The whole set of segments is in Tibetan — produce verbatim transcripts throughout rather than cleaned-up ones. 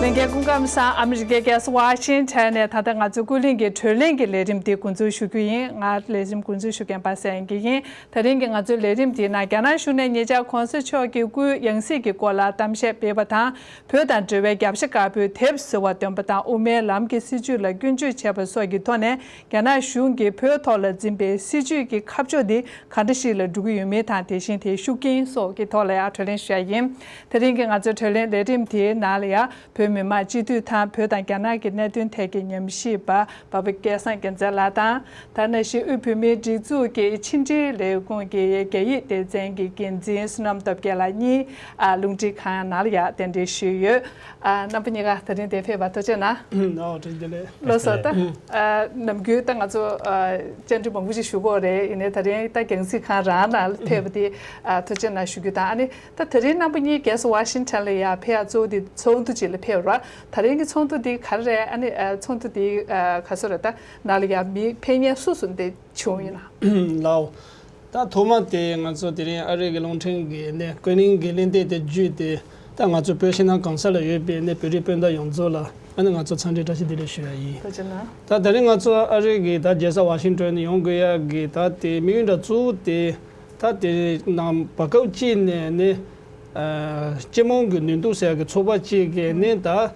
ལྷན་རྒྱས་སྐུ་ཁམས་བཟང་། ཨ་མི་རི་ཀའི་རྒྱལ་ས་ཝ་ཤིང་ཊོན་ནས་ད་ལྟ་ང་ཚོ་ཀུན་གླེང་གི་གྲོས་གླེང་གི་ལས་རིམ་འདི་འགོ་འཛུགས་ཞུ་རྒྱུ་ཡིན། ང་ལས་རིམ་འགོ་འཛུགས་ཞུ་མཁན་པ་སངས་དགེ་ཡིན། དེ་རིང་གི་ང་ཚོའི་ལས་རིམ་འདིའི་ནང་རྒྱ་ནག་གཞུང་ནས་ཉེ་ཆར་གོང་ས་མཆོག་གི་སྐུའི་ཡང་སྲིད་ཀྱི་སྐོར་ལ་གཏམ་བཤད་སྤེལ་བ་དང་། བོད་དང་འབྲེལ་བའི་རྒྱབ་ཤ་དཀར་པོའི་དེབ་ཟེར་བ་འདོན་པ་དང་དབུ་མའི་ལམ་གྱི་སྲིད་བྱུས་ལ་སྐྱོན་བརྗོད་བྱས་པ་སོགས་ཀྱི་ཐོག་ནས། རྒྱ་ནག་གཞུང་གིས་བོད་ཐོག་ལ་འཛིན་པའི་སྲིད་བྱུས་ཀྱི་ཁ་ཕྱོགས་འདི་ག་འདྲ་ཞིག་ལ་འགྲོ་གི་ཡོད་མེད་དང་། དེ་བཞིན་དེའི་ཤུགས་རྐྱེན་སོགས་ཀྱི་ཐོག་ལ་ཡང་གྲོས་གླེང་ཞུ་ཡ་ཡིན། དེ་རིང་གི་ང་ཚོའི་གྲོས་གླེང་ལས་རིམ་དེའི་ནང་ལ་ཡང་བོད་མི་མང་སྤྱི་འཐུས་དང་། བོད་དང་རྒྱ་ནག་གི་གནད་དོན་ཐད་ཀྱི་ཉམས་ཞིབ་པ་འབའ་པ་སྐལ་བཟང་རྒྱལ་མཚན་ལགས་དང་། དེ་ནང་བཞིན་དབུས་བོད་མིའི་སྒྲིག་འཛུགས་ཀྱི་ཕྱི་འབྲེལ་ལས་ཁུངས་ཀྱི་རྒྱ་ཡིག་སྡེ་ཚན་གྱི་འགན་འཛིན་བསོད་ནམས་སྟོབས་རྒྱལ་ལགས་གཉིས་ཨ་རླུང་འཕྲིན་ཁང་ནང་ལ་ཡང་གདན་འདྲེན་ཞུས་ཡོད། ཨ་རྣམ་པ་གཉིས་ཀ་དེ་རིང་འདིར་ཕེབས་པར་ཐུགས་རྗེ་གནང་། ཨོ་བཀྲ་ཤིས་བདེ་ལེགས། ལགས་སོ། ད་ཨ་ནམ་རྒྱུན་ད་ང་ཚོ་ཨ་བཅར་འདྲི་མང་པོ་ཞིག་ཞུ་གི་ཡོད་རེད། ཡིན་ནའི་དེ་རིང་ད་རྒྱང་སྲིང་ཁང་རང་ནང་ལ་ཕེབས་པ་དེ་ཨ་ཐུགས་རྗེ་གནང་ཞུ་རྒྱུ་དང་། ཨ་ནི་ད་དེ་རིང་རྣམ་པ་གཉིས་རྒྱལ་ས་ཝ་ཤིང་ཊོན་ལ་ཡར་ཕེབས་ཡ་གཙོ་བོ་དེ་ཚོགས་འདུ་ཅིག་ལ་ཕེབས་རེད་བ། དེ་རིང་གི་ཚོགས་འདུ་འདི་ག་རེ་རེད། ཨ་ནི་ཨ་ཚོགས་འདུ་འདི་ཨ་ག་ཚོད་རེད། ད་ནང་ལ་ཡར་མི་ཕེབས་མཁན་སུ་སུ་འདི་བྱུང་ཡིན་ན། ལའོ། ད་ཐོག་མ་དེ་ང་ཚོ་དེ་རིང་ཨ་རི་གི་རླུང་འཕྲིན་གྱི་ནས་ཀུན་གླེང་གི་གླེང་སྟེགས་དེ་བརྒྱུད་དེ། ད་ང་ཚོ་བོད་ཕྱི་ནང་གང་ས་ལ་ཡོད་པའི་ནས་བོད་རིགས་སྤུན་ཟླ་ཡོངས་རྫོགས་ལ་ཨ་ནི་ང་ཚོ་འཚམས་འདྲི་བཀྲ་ཤིས་བདེ་ལེགས་ཞུ་ཡ་ཡིན། ཐུགས་རྗེ་གནང་། ད་དེ་རིང་ང་ཚོ་ཨ་རི་གི་ད་རྒྱལ་ས་ཝ་ཤིང་ཊོན་ནས་ཡོང་དགོས་ཡ་གི་ད་དེ་དམིགས་ཡུལ་འདྲ་གཙོ་བོ་དེ། ད་དེ་ནང་བར་སྐབས་གཅིག་ནས་ནི་ཨ་སྤྱི་དམངས་ཀྱི་ནུས་སྟོབས་ཟེར་ཡ་གི་ཚོགས་པ་གཅིག་གིས་ནི་ད་ཨ་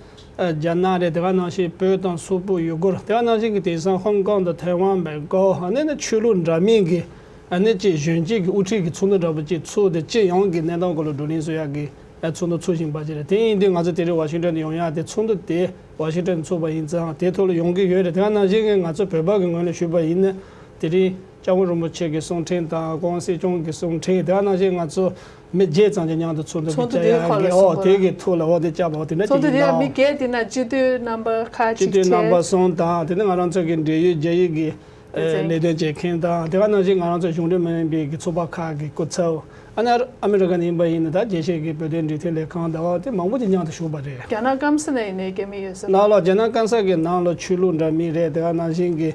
རྒྱ་ནག་རེད། དེ་ག་ནང་བཞིན་བོད་དང་སོག་པོ་ཡུ་གུར། དེ་ག་ནང་བཞིན་གྱི་དེང་སང་ཧོང་ཀོང་དང་ཐའེ་ཝན། མེག་ཀའོ། ཨ་ནི་ནི་ཆོས་ལུགས་འདྲ་མིན་གྱི་ཨ་ནི་ཅིག་གཞོན་སྐྱེས་ཀྱི་དབུ་ཁྲིད་ཀྱི་ཚོགས་འདུ་འདྲ་པོ་ཅིག་ཚུགས་ཏེ་སྤྱི་ཡོངས་ཀྱི་གནས་སྟངས་སྐོར་ལ་བགྲོ་གླེང་བཟོ་ཡག་གི་ཚོགས་འདུ་ཚུགས་བཞིན་པ་ཅིག་རེད། དེ་ཡིན་དུས་ང་ཚོ་དེ་རིང་ཝ་ཤིང་ཊོན་དུ་ཡོང་ཡག་དེ་ཚོགས་འདུ་དེ་ཝ་ཤིང་ཊོན་ཚུགས་པ་ཡིན་ཙང་དེ་ཐོག་ལ་ཡོང་གི་ཡོད་རེད། དེ་ག་ནང་བཞིན་གྱི་ང་ཚོ་བོད་པ་གི་ངོས་ནས་ཞུས་པ་ཡིན་ན། དེ་རིང་སྐྱབས་མགོན་རིན་པོ་ཆེ་གི་གསུང་འཕྲིན་དང་། ྋགོང་སྲིད་སྐྱོང་གི་གསུང་འཕྲིན། དེ་ག་ནང་བཞིན་ང་ཚོ་མི་བརྒྱད་ཙམ་གྱི་མཉམ་དུ་ཚོགས་འདུ་ཚོགས་འདུ་བྱ་དེའི་ཡག་ཁོག་ལ་གི་ཨོ་སོང་དེ་གི་ཐོག་ལ་ཨོ་དེ་བཅར་བ་ཨོ་དེ་འདྲ་ཅིག་ཚོགས་འདུ་ཡིན་དེ་ཡང་ནའང་མི་བརྒྱད་དེ་ན་སྤྱི་འཐུས་རྣམ་པ་ཁག་སྤྱི་ཅིག་འཐུས་རྣམ་པ་བྱས། གསུམ་དང་། དེ་ནས་ང་རང་ཚོ་གི་འབྲེལ་ཡོད་རྒྱ་ཡིག་གི་ཨེ་ལས་དོན་བྱེད་མཁན་དང་། དེ་ག་ནང་བཞིན་ང་རང་ཚོ་གཞུང་འབྲེལ་མ་ཡིན་པའི་གི་ཚོགས་པ་ཁག་གི་སྐུ་ཚབ། ཨ་ནི་ཨ་མི་རི་ཀ་ནས་ཡིན་པ་ཡིན་ན་ད་རྒྱལ་སྤྱིའི་གི་བོད་དོན་འབྲེལ་མཐུད་ལས་ཁང་དང་དེ་མང་པོ་ཅིག་མཉམ་དུ་ཞུགས་པ་རེད། རྒྱ་ནག་སྐམ་ས་ནས་ཡིན་ནའི་རྒྱ་མི་ཡོད་ས། ལགས་ལགས། རྒྱ་ནག་སྐམ་ས་གི་ནང་ལ་ཆོས་ལུགས་འདྲ་མིན་རེད། དེ་ག་ནང་བཞིན་གི་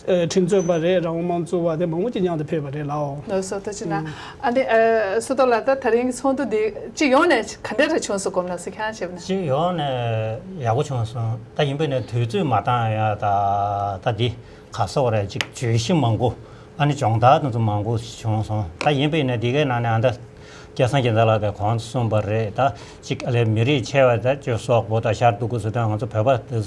ཨེ་ཁྲིམས་རྩོད་པ་རེད། རང་དབང་དམངས་གཙོ་བ་དེ་མང་པོ་ཅིག་མཉམ་དུ་ཕེབས་པ་རེད་ལགས། ལགས་སོ། ཐུགས་རྗེ་གནང་། ཨ་ནི་ཨ་བསོད་རྡོར་ལགས། ད་དེ་རིང་གི་ཚོགས་འདུ་འདི་སྤྱི་ཡོངས་ནས་ག་འདྲ་རེ་བྱུང་སོང་སྐོར་ལ་ཟེར་མཁན་ཞིག་ན། སྤྱི་ཡོངས་ནས་ཡག་པོ་བྱུང་སོང་། ད་ཡིན་པས་ནས་དུས་ཚོད་མ་བཏང་ཡ་ད་ད་འདི་ག་སོགས་རེད། ཅིག་བརྗོད་གཞི་མང་པོ། ཨ་ནི་སྦྱོང་བརྡར་དེ་ཚོ་མང་པོ་བྱུང་སོང་། ད་ཡིན་པས་ནས་འདི་གའི་ནང་ནས་ཨ་ད་སྐལ་བཟང་རྒྱལ་མཚན་ལགས་ཀྱིས་གོང་དུ་གསུངས་པ་རེད། ད་ཅིག་ཨ་ལས་མི་རིགས་ཆེ་བ་ད་ཅིག་སོག་པོ་དང་ཤར་འདུ་ཁུལ་སུ་དང་ང་ཚོ་བོད་པ་དེ་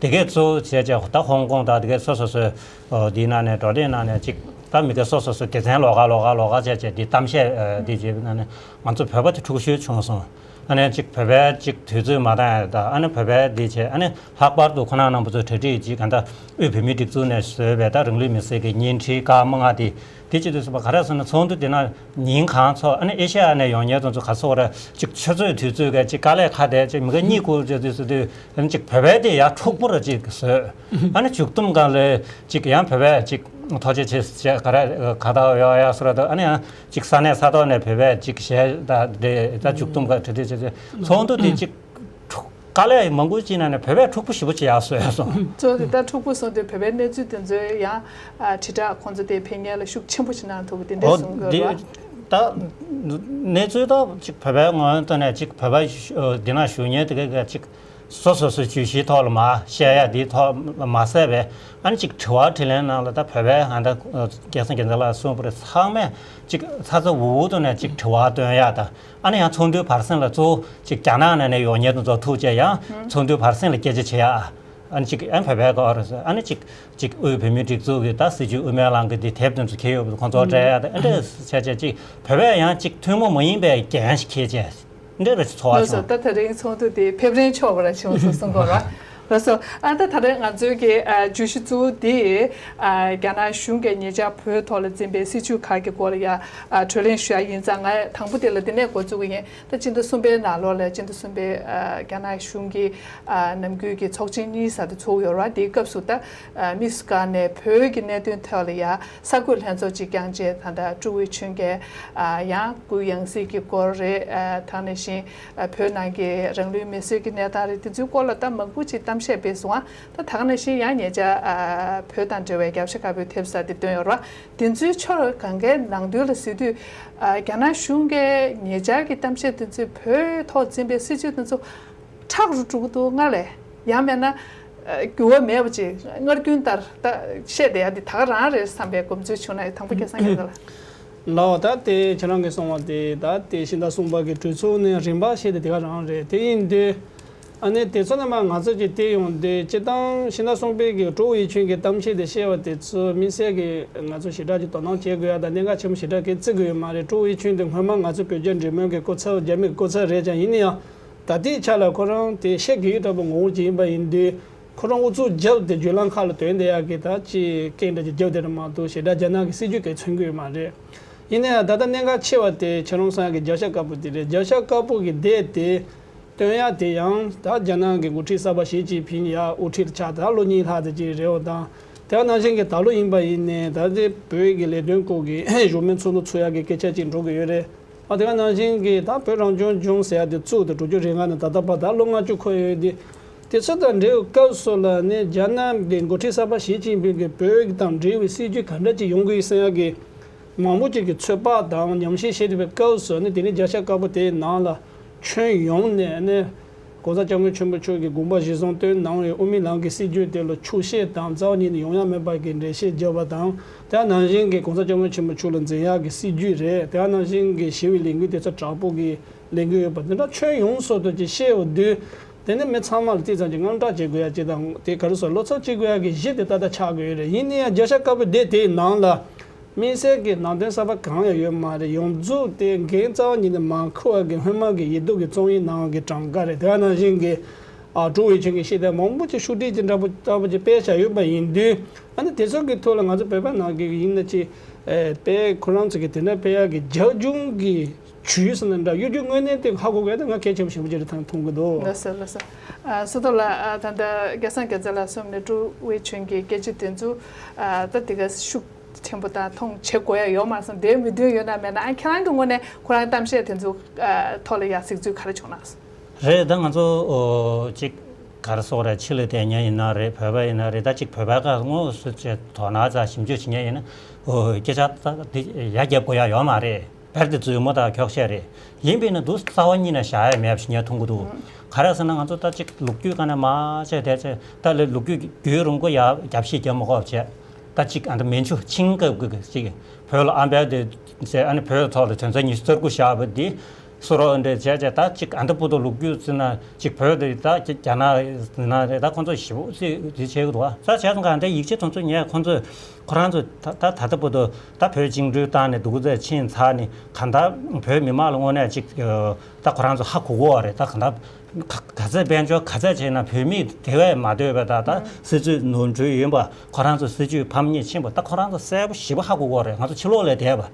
དེ་གའི་གཙོ་བོ་བྱས་བྱས་ད་ཧོང་ཀོང་དང་དེ་གའི་སོ་སོ་སོའི་ཨོ་འདིའི་ནང་ནས་བགྲོ་གླེང་ནང་ནས་ཅིག་ད་མི་སྒེར་སོ་སོ་སོའི་སྡེ་ཚན་ལོགས་ཀ་ལོགས་ཀ་ལོགས་ཀ་བྱས་བྱས་འདི་གཏམ་བཤད་ཨ་འདི་བྱས་པའི་ནང་ནས་ང་ཚོ་བོད་པ་དེ་འཁྲུག་ཤོས་བྱུང་སོང་། ཨ་ནི་ཅིག་བོད་པའི་ཅིག་དུས་ཚོད་མ་བཏང་ཡ་ད་ཨ་ནི་བོད་པའི་འདི་བྱས། ཨ་ནི་ལྷག་པར་དུ་ཁོ་རང་རྣམ་པ་ཚོ་གྲ་སྒྲིག་ཅིག་ག་ད་དབུས་བོད་མིའི་སྒྲིག་འཛུགས་ནས་བཟོས་པའི་ད་རང་ལུས་མེར་སྲེག་གི་བརྙན་འཕྲིན་སྐར་མ་ལྔ་དེ་དེ་ཅི་དུས་སུ་ག་རེ་ཟེར་ན་ཚོགས་འདུ་དེ་ན་ཉིན་གང་ཚོགས། ཨ་ནི་ཨེ་ཤེ་ཡ་ནས་ཡོང་མཁན་དེ་ཚོ་ག་ཚོགས་ར་ཅིག་ཆུ་ཚོད་དུས་ཚོད་ག་ཅིག་དཀའ་ལས་ཁག་དེ་ཅིག་མི་ག་གཉིད་ཁུག་ཅིག་དུས་སུ་དུས་ཨ་ནི་ཅིག་བོད་པའི་དེ་ཡར་འཁྲུག་པོ་ར་ཅིག་བཟོས། ཨ་ནི་མཇུག་སྡོམ་སྒང་ལ་ཅིག་ཡང་བོད་པས་ཅིག་ཐུགས་རྗེ་ཆེ་ཞེས་ག་རེ་ག་ད་ཡོ་ཡ་སོ་ར་ད། ཨ་ནི་ཡང་ཅིག་ས་གནས་ས་ཐོག་ནས་བོད་པས་ཅིག་གཞས་ད་དེ་ད་མཇུག་སྡོམ་སྒང་གྲ་སྒྲིག་བྱས་བྱས་ཚོགས་འདུ་དེ་ཅིག་དཀའ་ལས་མང་པོ་ཅིག་ནང་ནས་བོད་པས་འཁྲུག་པོ་ཞེ་པོ་ཅིག་ཡར་བཟོས་སོང་། གཙོ་བོ་དེ་ད་འཁྲུག་པོ་སོང་དུས་བོད་པའི་གནས་ཚུལ་དེ་ཚོའི་ཡང་ཨ་དྲིལ་བསྒྲགས་ཁོང་ཚོ་དེ་ཕན་ངེས་ལ་ཤུགས་ཆེན་པོ་ཞིག་གནང་ཐུབ་པ་དེ་འདྲ་ཨོ་གསུང་དགོས་དེ་རེད་བ། ད་གནས་ཚུལ་ད་ཅིག་བོད་པའི་ངོས་ཐོག་ནས་ཅིག་བོད་པ་འདི་ན་བཞུགས་མཁན་དེ་ག་ཅིག་སོ་སོ་སོའི་བརྗོད་གཞིའི་ཐོག་ལ་མ་བཤད་ཡ་དེའི་ཐོག་ལ་མ་ཟད་པའི་ཨ་ནི་ཅིག་དྲི་བ་དྲིས་ལན་ནང་ལ་ད་བོད་པའི་ཨ་ད་སྐལ་བཟང་རྒྱལ་མཚན་ལགས་གསུངས་པ་རེད། ཚང་མས་ཅིག་ཚ་ཚ་འུར་འུར་དུ་ནས་ཅིག་དྲི་བ་བཏོན་ཡ་ད། ཨ་ནི་ཡང་ཚོགས་འདུའི་བར་གསེང་ལ་གཙོ་བོ་ཅིག་རྒྱ་ནག་ནང་ནས་ཡོང་མཁན་དེ་ཚོ་ཐུག་བྱས་ཡང་ཚོགས་འདུའི་བར་གསེང་ལ་སྐད་ཆ་བྱེད་ཡ། ཨ་ནི་ཅིག་ཨ་ནི་བོད་པའི་སྐོར་ཨ་ནི་ཅིག་ཅིག་དབུས་བོད་མིའི་སྒྲིག་འཛུགས་ཀྱི་ད་སྲིད་བྱུས་དབུ་མའི་ལམ་གྱི་འདི་དེབ་དེ་ཚོ་འཁྱེར་ཡོད་པ་ཁོང་ཚོར་སྤྲད་ཡ་ད་ཨ་འདྲས་བྱས་བྱས་ཅིག་བོད་པས་ཡང་ཅིག་ཐུན་མོང་མ་ཡིན་པའི་འགན་ཞིག་འཁྱེར་བྱས། འདི་རེ་ཚོར་བ་ལགས་སོ། བྱུང་། ད་དེ་རིང་ཚོགས་འདུ་དེ་ཕེབས་རིན་ཆོག་པ་ར་བྱུང་སོང་གསུང་གོ་ར། ལགས་སོ། ཨ་ད་ད་རེས་ང་ཚོའི་གི་ཨ་བརྗོད་གཞི་གཙོ་བོ་དེ་ཨ་རྒྱ་ནག་གཞུང་གིས་ཉེ་ཆར་བོད་ཐོག་ལ་འཛིན་པའི་སྲིད་བྱུས་ཁག་གི་སྐོར་ལ་ཡ་ཨ་གྲོས་གླེང་ཞུ་ཡ་ཡིན་ཙང་། ང་དང་པོ་དེ་ལ་འདི་ནས་འགོ་བཙུགས་ཀྱི་ཡིན། ད་སྤྱི་ཟླ་གསུམ་པའི་ནང་ལོགས་ལ་སྤྱི་ཟླ་གསུམ་པའི་ཨ་རྒྱ་ནག་གཞུང་གི་ཨ་ནམ་རྒྱུན་གྱི་ཚོགས་ཆེན་གཉིས་ས་དེ་ཚོགས་ཡོད་ར། དེའི་སྐབས་སུ་ད་ཨ་དམིགས་སུ་བཀར་ནས་བོད་ཀྱི་གནད་དོན་ཐོག་ལ་ཡ་གསར་འགོད་ལྷན་ཚོགས་ཅིག་བསྐྱངས་རྗེས། ད་ལྟ་ཀྲུའུ་ཝེ་ཆུན་གྱིས་ཨ་ཡང་སྐུའི་ཡང་སྲིད་ཀྱི་སྐོར་རེད། ཨ་ད་ག་ནང་བཞིན་ཨ་བོད་ནང་གི་རང་ལུས་མེར་སྲེག་གི་གནས་སྟངས་རེད། དེ་ཚོའི་སྐོར་ལ་ད་མང་པོ་ཅིག་གཏམ་བཤད་སྤེལ་སོང་ཨ། ད་ད་ག་ནང་བཞིན་ཡང་ཉེ་ཆར་ཨ་བོད་དང་འབྲེལ་བའི་རྒྱབ་ཤ་དཀར་པོའི་དེབ་ས་དེ་བཏོན་ཡོད་རེད་བ། དེ་ཚོའི་ཕྱོགས་གང་གའི་ནང་དོན་ལ་གཟིགས་དུས་ཨ་རྒྱ་ནག་གཞུང་གིས་ཉེ་ཆར་གྱི་གཏམ་བཤད་དེ་ཚོས་བོད་ཐོག་འཛིན་པའི་སྲིད་བྱུས་དེ་ཚོ་ ཁྲག་རུ་འགྲོ་གི་འདུག་སྔར་ལས། ཡང་མིན་ན་འགྱུར་བ་མེད་པ་ཅིག་སྔར་རྒྱུན་ལྟར་ད་བཤད་བསྡད་ཡ་འདི་ད་ག་རང་རེད་བསམ་པའི་དགོངས་ཚུལ་བྱུང་ན་དང་པོ་སྐལ་བཟང་རྒྱལ་མཚན་ལགས། ལགས། ད་དེ་ཁྱེད་རང་གིས་གསུངས་པ་དེ་ད་དེ་ཕྱི་ཟླ་གསུམ་པ་གི་གྲོས་ཚོགས་ནས་རིམ་པ་བཤད་དེ་དེ་ག་རང་རེད། དེ་ཡིན་དུས་ཨ་ནི་དེ་ཚོ་ནས་མར་ང་ཚོ་གི་བལྟས་ཡོང་དུས་སྤྱིར་བཏང་ཕྱི་ཟླ་གསུམ་པའི་གི་ཀྲོའུ་ཝེ་ཆུན་གི་གཏམ་བཤད་དེ་བཤད་པ་དེ་ཚོ་དམིགས་བསལ་གི་ང་ཚོ་ཞེ་དྲག་ཅིག་དོ་སྣང་བྱེད་དགོས་ཡ་དང་གནད་འགག་ཆེན་པོ་ཞེ་དྲག་གི་བརྩི་དགོས་ཡོད་མ་རེད། ཀྲོའུ་ཝེ་ཆུན་དེ་སྔོན་མ་ང་ཚོ་བོད་རྒྱ་འབྲེལ་མོལ་གི་སྐུ་ཚབ་རྒྱ་མི་གི་སྐུ་ཚབ་རེད་ཀྱང་ཡིན་ན་ཡང་། ད་ལྟའི་ཆ་ལ་ཁོ་རང་དེ་ཤེས་དགོས་ཡོད་འདྲ་པོ་ངོ་བོ་ཅིག་ཡིན་པ་ཡིན་དུས། ཁོ་རང་ཨུ་ཚུགས་བརྒྱབ་སྟེ་བརྒྱུད་ལམ་ཁག་ལ་དོན་དེ་ཡག་གི་ད་ཅི་སྐད་འདྲ་ཅིག་བརྒྱབ་དེ་རེད་མ་གཏོགས་ཞེ་དྲག་རྒྱ་ནག་གི་སྲིད་ཇུས་གལ་མཚོན་གྱི་ཡོད་མ་རེད། ཡིན་ན་ཡང་ད་ལྟ་གནད་འགག་ཆེ་བ་དེ་ཁྱེད་རང་གསུང་ཡག་གི་རྒྱལ་ཤ་དཀར་པོ་དེ་རེད། རྒྱལ་ཤ་དཀར་པོ་གི་སྡེ་དེ་སྟོན་ཡག་དེ་ཡང་ད་རྒྱ་ནག་གི་འགོ་ཁྲིད་གསར་པ་ཞི་ཅིན་ཕིན་ཡར་དབུ་ཁྲིད་ཆགས་ད་ལོ་གཉིས་ལྷག་ཙམ་ཅིག་རེད་བ་དང་། དེ་ནང་བཞིན་གྱི་ད་ལོ་ཡིན་པ་ཡིན་ནའི་ད་ལྟའི་བོད་ཀྱི་ལས་དོན་སྐོར་གྱི་གཞོན་ནུ་ཚོགས་འདུ་ཚུགས་ཡག་གི་སྐད་ཆ་ཅིག་འགྲོ་གི་ཡོད་རེད། ཨ་དེ་ག་ནང་བཞིན་གྱི་ད་བོད་རང་སྐྱོང་ལྗོངས་ཟེར་ཡ་དེ་བཙུགས་ཏེ་དྲུག་ཅུ་རེ་ལྔ་ནས་ད་ལྟ་བར་ད་ལོ་ལྔ་བཅུ་འཁོར་ཡོད་དེ། དེ་ཚོ་དང་འབྲེལ་བའི་སྐབས་སུ་ལ་ནི་རྒྱ་ནག་གི་འགོ་ཁྲིད་གསར་པ་ཞི་ཅིན་ཕིང་གིས་བོད་དང་འབྲེལ་བའི་སྲིད་ཇུས་ག་འདྲ་ཅིག་ཡོང་གི་ཡོད་ཟེར་ཡ་གི་མང་པོ་ཅིག་གི་ཚོད་དཔག་དང་ཉམས་ཞིབ་བྱེད་བསྡད་པའི་སྐབས་སུ་ནི་དེ་ནི་རྒྱལ་ཤ་དཀར་པོ་དེའི་ནང་ལ་ཁྱོན་ཡོངས་ནས་ནི། ༸གོང་ས་༸སྐྱབས་མགོན་ཆེན་པོ་མཆོག་གིས་དགོངས་པ་གཞིར་བཟུང་བཏོན་གནང་བའི་དབུ་མའི་ལམ་གྱི་སྲིད་བྱུས་དེ་ལ་འཁྱོག་བཤད་དང་རྩ་བ་ཉིད་ནས་ཡོང་ཡ་མེད་པ་གི་འགྲེལ་བཤད་བརྒྱབ་པ་དང་། དེ་ནང་བཞིན་གྱི་༸གོང་ས་༸སྐྱབས་མགོན་ཆེན་པོ་མཆོག་ལ་འཛིན་ཡག་གི་སྲིད་བྱུས་རེད། དེ་ནང་བཞིན་གྱི་ཞི་བའི་ལས་འགུལ་དེ་ཚོ་དྲག་པོ་གི་ལས་འགུལ་ཡོད་པ་འདི་འདྲ་ཁྱོན་ཡོངས་སུ་དུ་ཅིག་བཤད་འོང་དུས། དེ་ནི་མི་ཚང་མ་ལ་དེ་ཙམ་གྱི་དངངས་སྐྲག་བྱེད་དགོས་ཡ་ཅིག་དང་དེ་ག་རེ་ཟེར་བློ་འཚབ་བྱེད་དགོས་ཡ་གི་གཞི་དེ་ཏག་ཏག་ཆགས་དགོས་ཡོད་རེད། ཡིན་ན་ཡང་རྒྱལ་ཤ་དཀར་པོའི་སྡེ་དེའི་ནང་ལ། དམིགས་བསལ་གྱི་ནང་དོན་གསར་པ་གང་ཡང་ཡོད་མ་རེད། ཡོངས་རྫོགས་དེ་འགན་རྩ་བ་ཉིད་ནས་མ་འཁུར་བ་གི་སྔོན་མ་གི་ཡིག་གཏུག་གི་རྩོམ་ཡིག་ནང་གི་གྲངས་ཀ་རེད། དེ་ནང་བཞིན་གྱི་ཨ་ཀྲོའུ་ཝེ་ཆུན་གྱིས་བཤད་དེ་མང་པོ་ཅིག་ཤོག་དྲིལ་གྱི་འདྲ་པོ་ལྟ་བུ་ཅིག་སྤེལ་བཞག་ཡོད་པ་ཡིན་དུས། ཨ་ནི་དེ་ཚོ་གི་ཐོག་ལ་ང་ཚོ་བོད་པ་ནང་གི་ཡིན་ན་ཅིག་ཨེ་དཔེ་ཁོ་རང་ཚོ་གི་དེ་འདྲ་སྤེལ་ཡག་གི་རྒྱབ་ལྗོངས་ཀྱི་ཇུས་ཟེར་ན་འདྲ་གཡོ་སྒྱུ་དངོས་གནས་དེ་ཧ་གོ་དགོས་དེ་ང་གལ་ཆེན་པོ་ཞེ་པོ་ཅིག་རེད་ཐང་མཐོང་གི་འདུག་ལགས་སོ་ལགས་སོ། ཨ་སོ་ཏོ་ལགས། ཨ་ད་ལྟ་སྐལ་བཟང་རྒྱལ་མཚན་ལགས་གསུངས་ནས་ཀྲོའུ་ཝེ་ཆུན་གྱི་སྐད་ཆ་དེ་ཚོ་ཨ་ད་དེ་ག་ཤུགས་ཆེན་པོ་དང་མཐོང་བྱེད་དགོས་ཡ་ཡོད་མ་སོང་། དེའི་མོས་མཐུན་ཡོད་ན་མེད་ན། ཨ་ཁྱེད་རང་གི་ངོས་ནས་ཁོ་རང་གཏམ་བཤད་དེ་ཚོ་ཨ་ཐོག་ལ་ཡ་གཟིགས་ཚུལ་ག་རེ་བྱུང་ན། རེད། ད་ང་ཚོ་ཨོ་ཅིག་ག་རེ་ཟེར་དགོས་རེད། ཕྱི་ལ་བསྡད་མཁན་ཡིན་ན་རེད། བོད་པ་ཡིན་ན་རེད། ད་ཅིག་བོད་པ་ག་ངོ་སོ་ཅིག་དོ་སྣང་ཙམ་ཞིབ་འཇུག་བྱེད་མཁན་ཡིན་ན་ཨོ་སྐད་ཆ་ད་འདི་ཡ་རྒྱབ་དགོས་ཡ་ཡོད་མ་རེད། བེར་དེ་རྫུན་མ་དང་འཁྱོག་བཤད་རེད། ཡིན་པས་ན་འདུག་རྩ་བ་ཉིད་ནས་བཞག་ཡ་མེད་པ་ཞིག་ངས་མཐོང་གི་འདུག་ག་རེ་ཟེར་ན་ང་ཚོ་ད་ཅིག་ལོ་རྒྱུས་སྒང་ནས་མར་བྱས་བསྡད་ཚེ་ད་ལོ་རྒྱུས་རྒྱུན་རིང་པོ་ཡ་རྒྱབ་བཤིག་རྒྱབ་མ་དགོས་པ་བྱས། ད་ཅིག་ཨ་ད་མན་ཇུ་ཆིང་སྐབས་ཀྱི་ཅིག་བོད་ལ་ཨམ་བན་དེ་ཟེར། ཨ་ནི་བོད་ཐོག་ལ་དོན་ཚན་ཉི་ཤུ་རྩ་དགུ་བཞག་པ་འདི་སུ་རོགས་འདྲ་བྱས་བྱས། ད་ཅིག་ཨ་ད་བར་དུ་ལོ་རྒྱུས་བརྩིས་ན་ཅིག་བོད་དེ་ད་རྒྱ་ནག་ཡིན་ན་རེད། ད་ཁོང་ཚོ་ཞེ་པོ་ཅིག་དེ་བྱེད་ཀྱི་འདུག་ད་བྱས་ཙང་ག་ཨ་ད་ཡིག་ཆ་དེ་ཚོ་ངས་ཁོང་ཚོས། ཁོ་རང་ཚོ་ད་ད་ད་ལྟ་བར་དུ་ད་བོད་བཅིངས་འགྲོལ་བཏང་ནས་སྡུག་ཙམ་ཕྱིན་ཚར་ནས་གང་ལྟར་བོད་མི་མང་ལ་དངོས་གནས་ཅིག་ད་ཁོ་རང་ཚོ་ཧ་གོ་གི་ཡོད་རེད། ད་གང་ལྟར་ག་ག་ཚད་དཔལ་འབྱོར་ག་ཚད་བྱས་ན་བོད་མིས་དེ་བས་མ་འདོད་པའི་ད་ད་སྲིད་ཇུས་ནོར་འཁྲུལ་ཡིན་པ། ཁོ་རང་ཚོ་སྲིད་ཇུས་ཕམ་ཉེས་ཕྱིན་པ་ད་ཁོ་རང་ཚོ་གསལ་པོ་ཞེ་པོ་ཧ་གོ་གི་ཡོད་རེད། ང་ཚོ་ཕྱི་ལོགས་ལ་བསྡད་པ་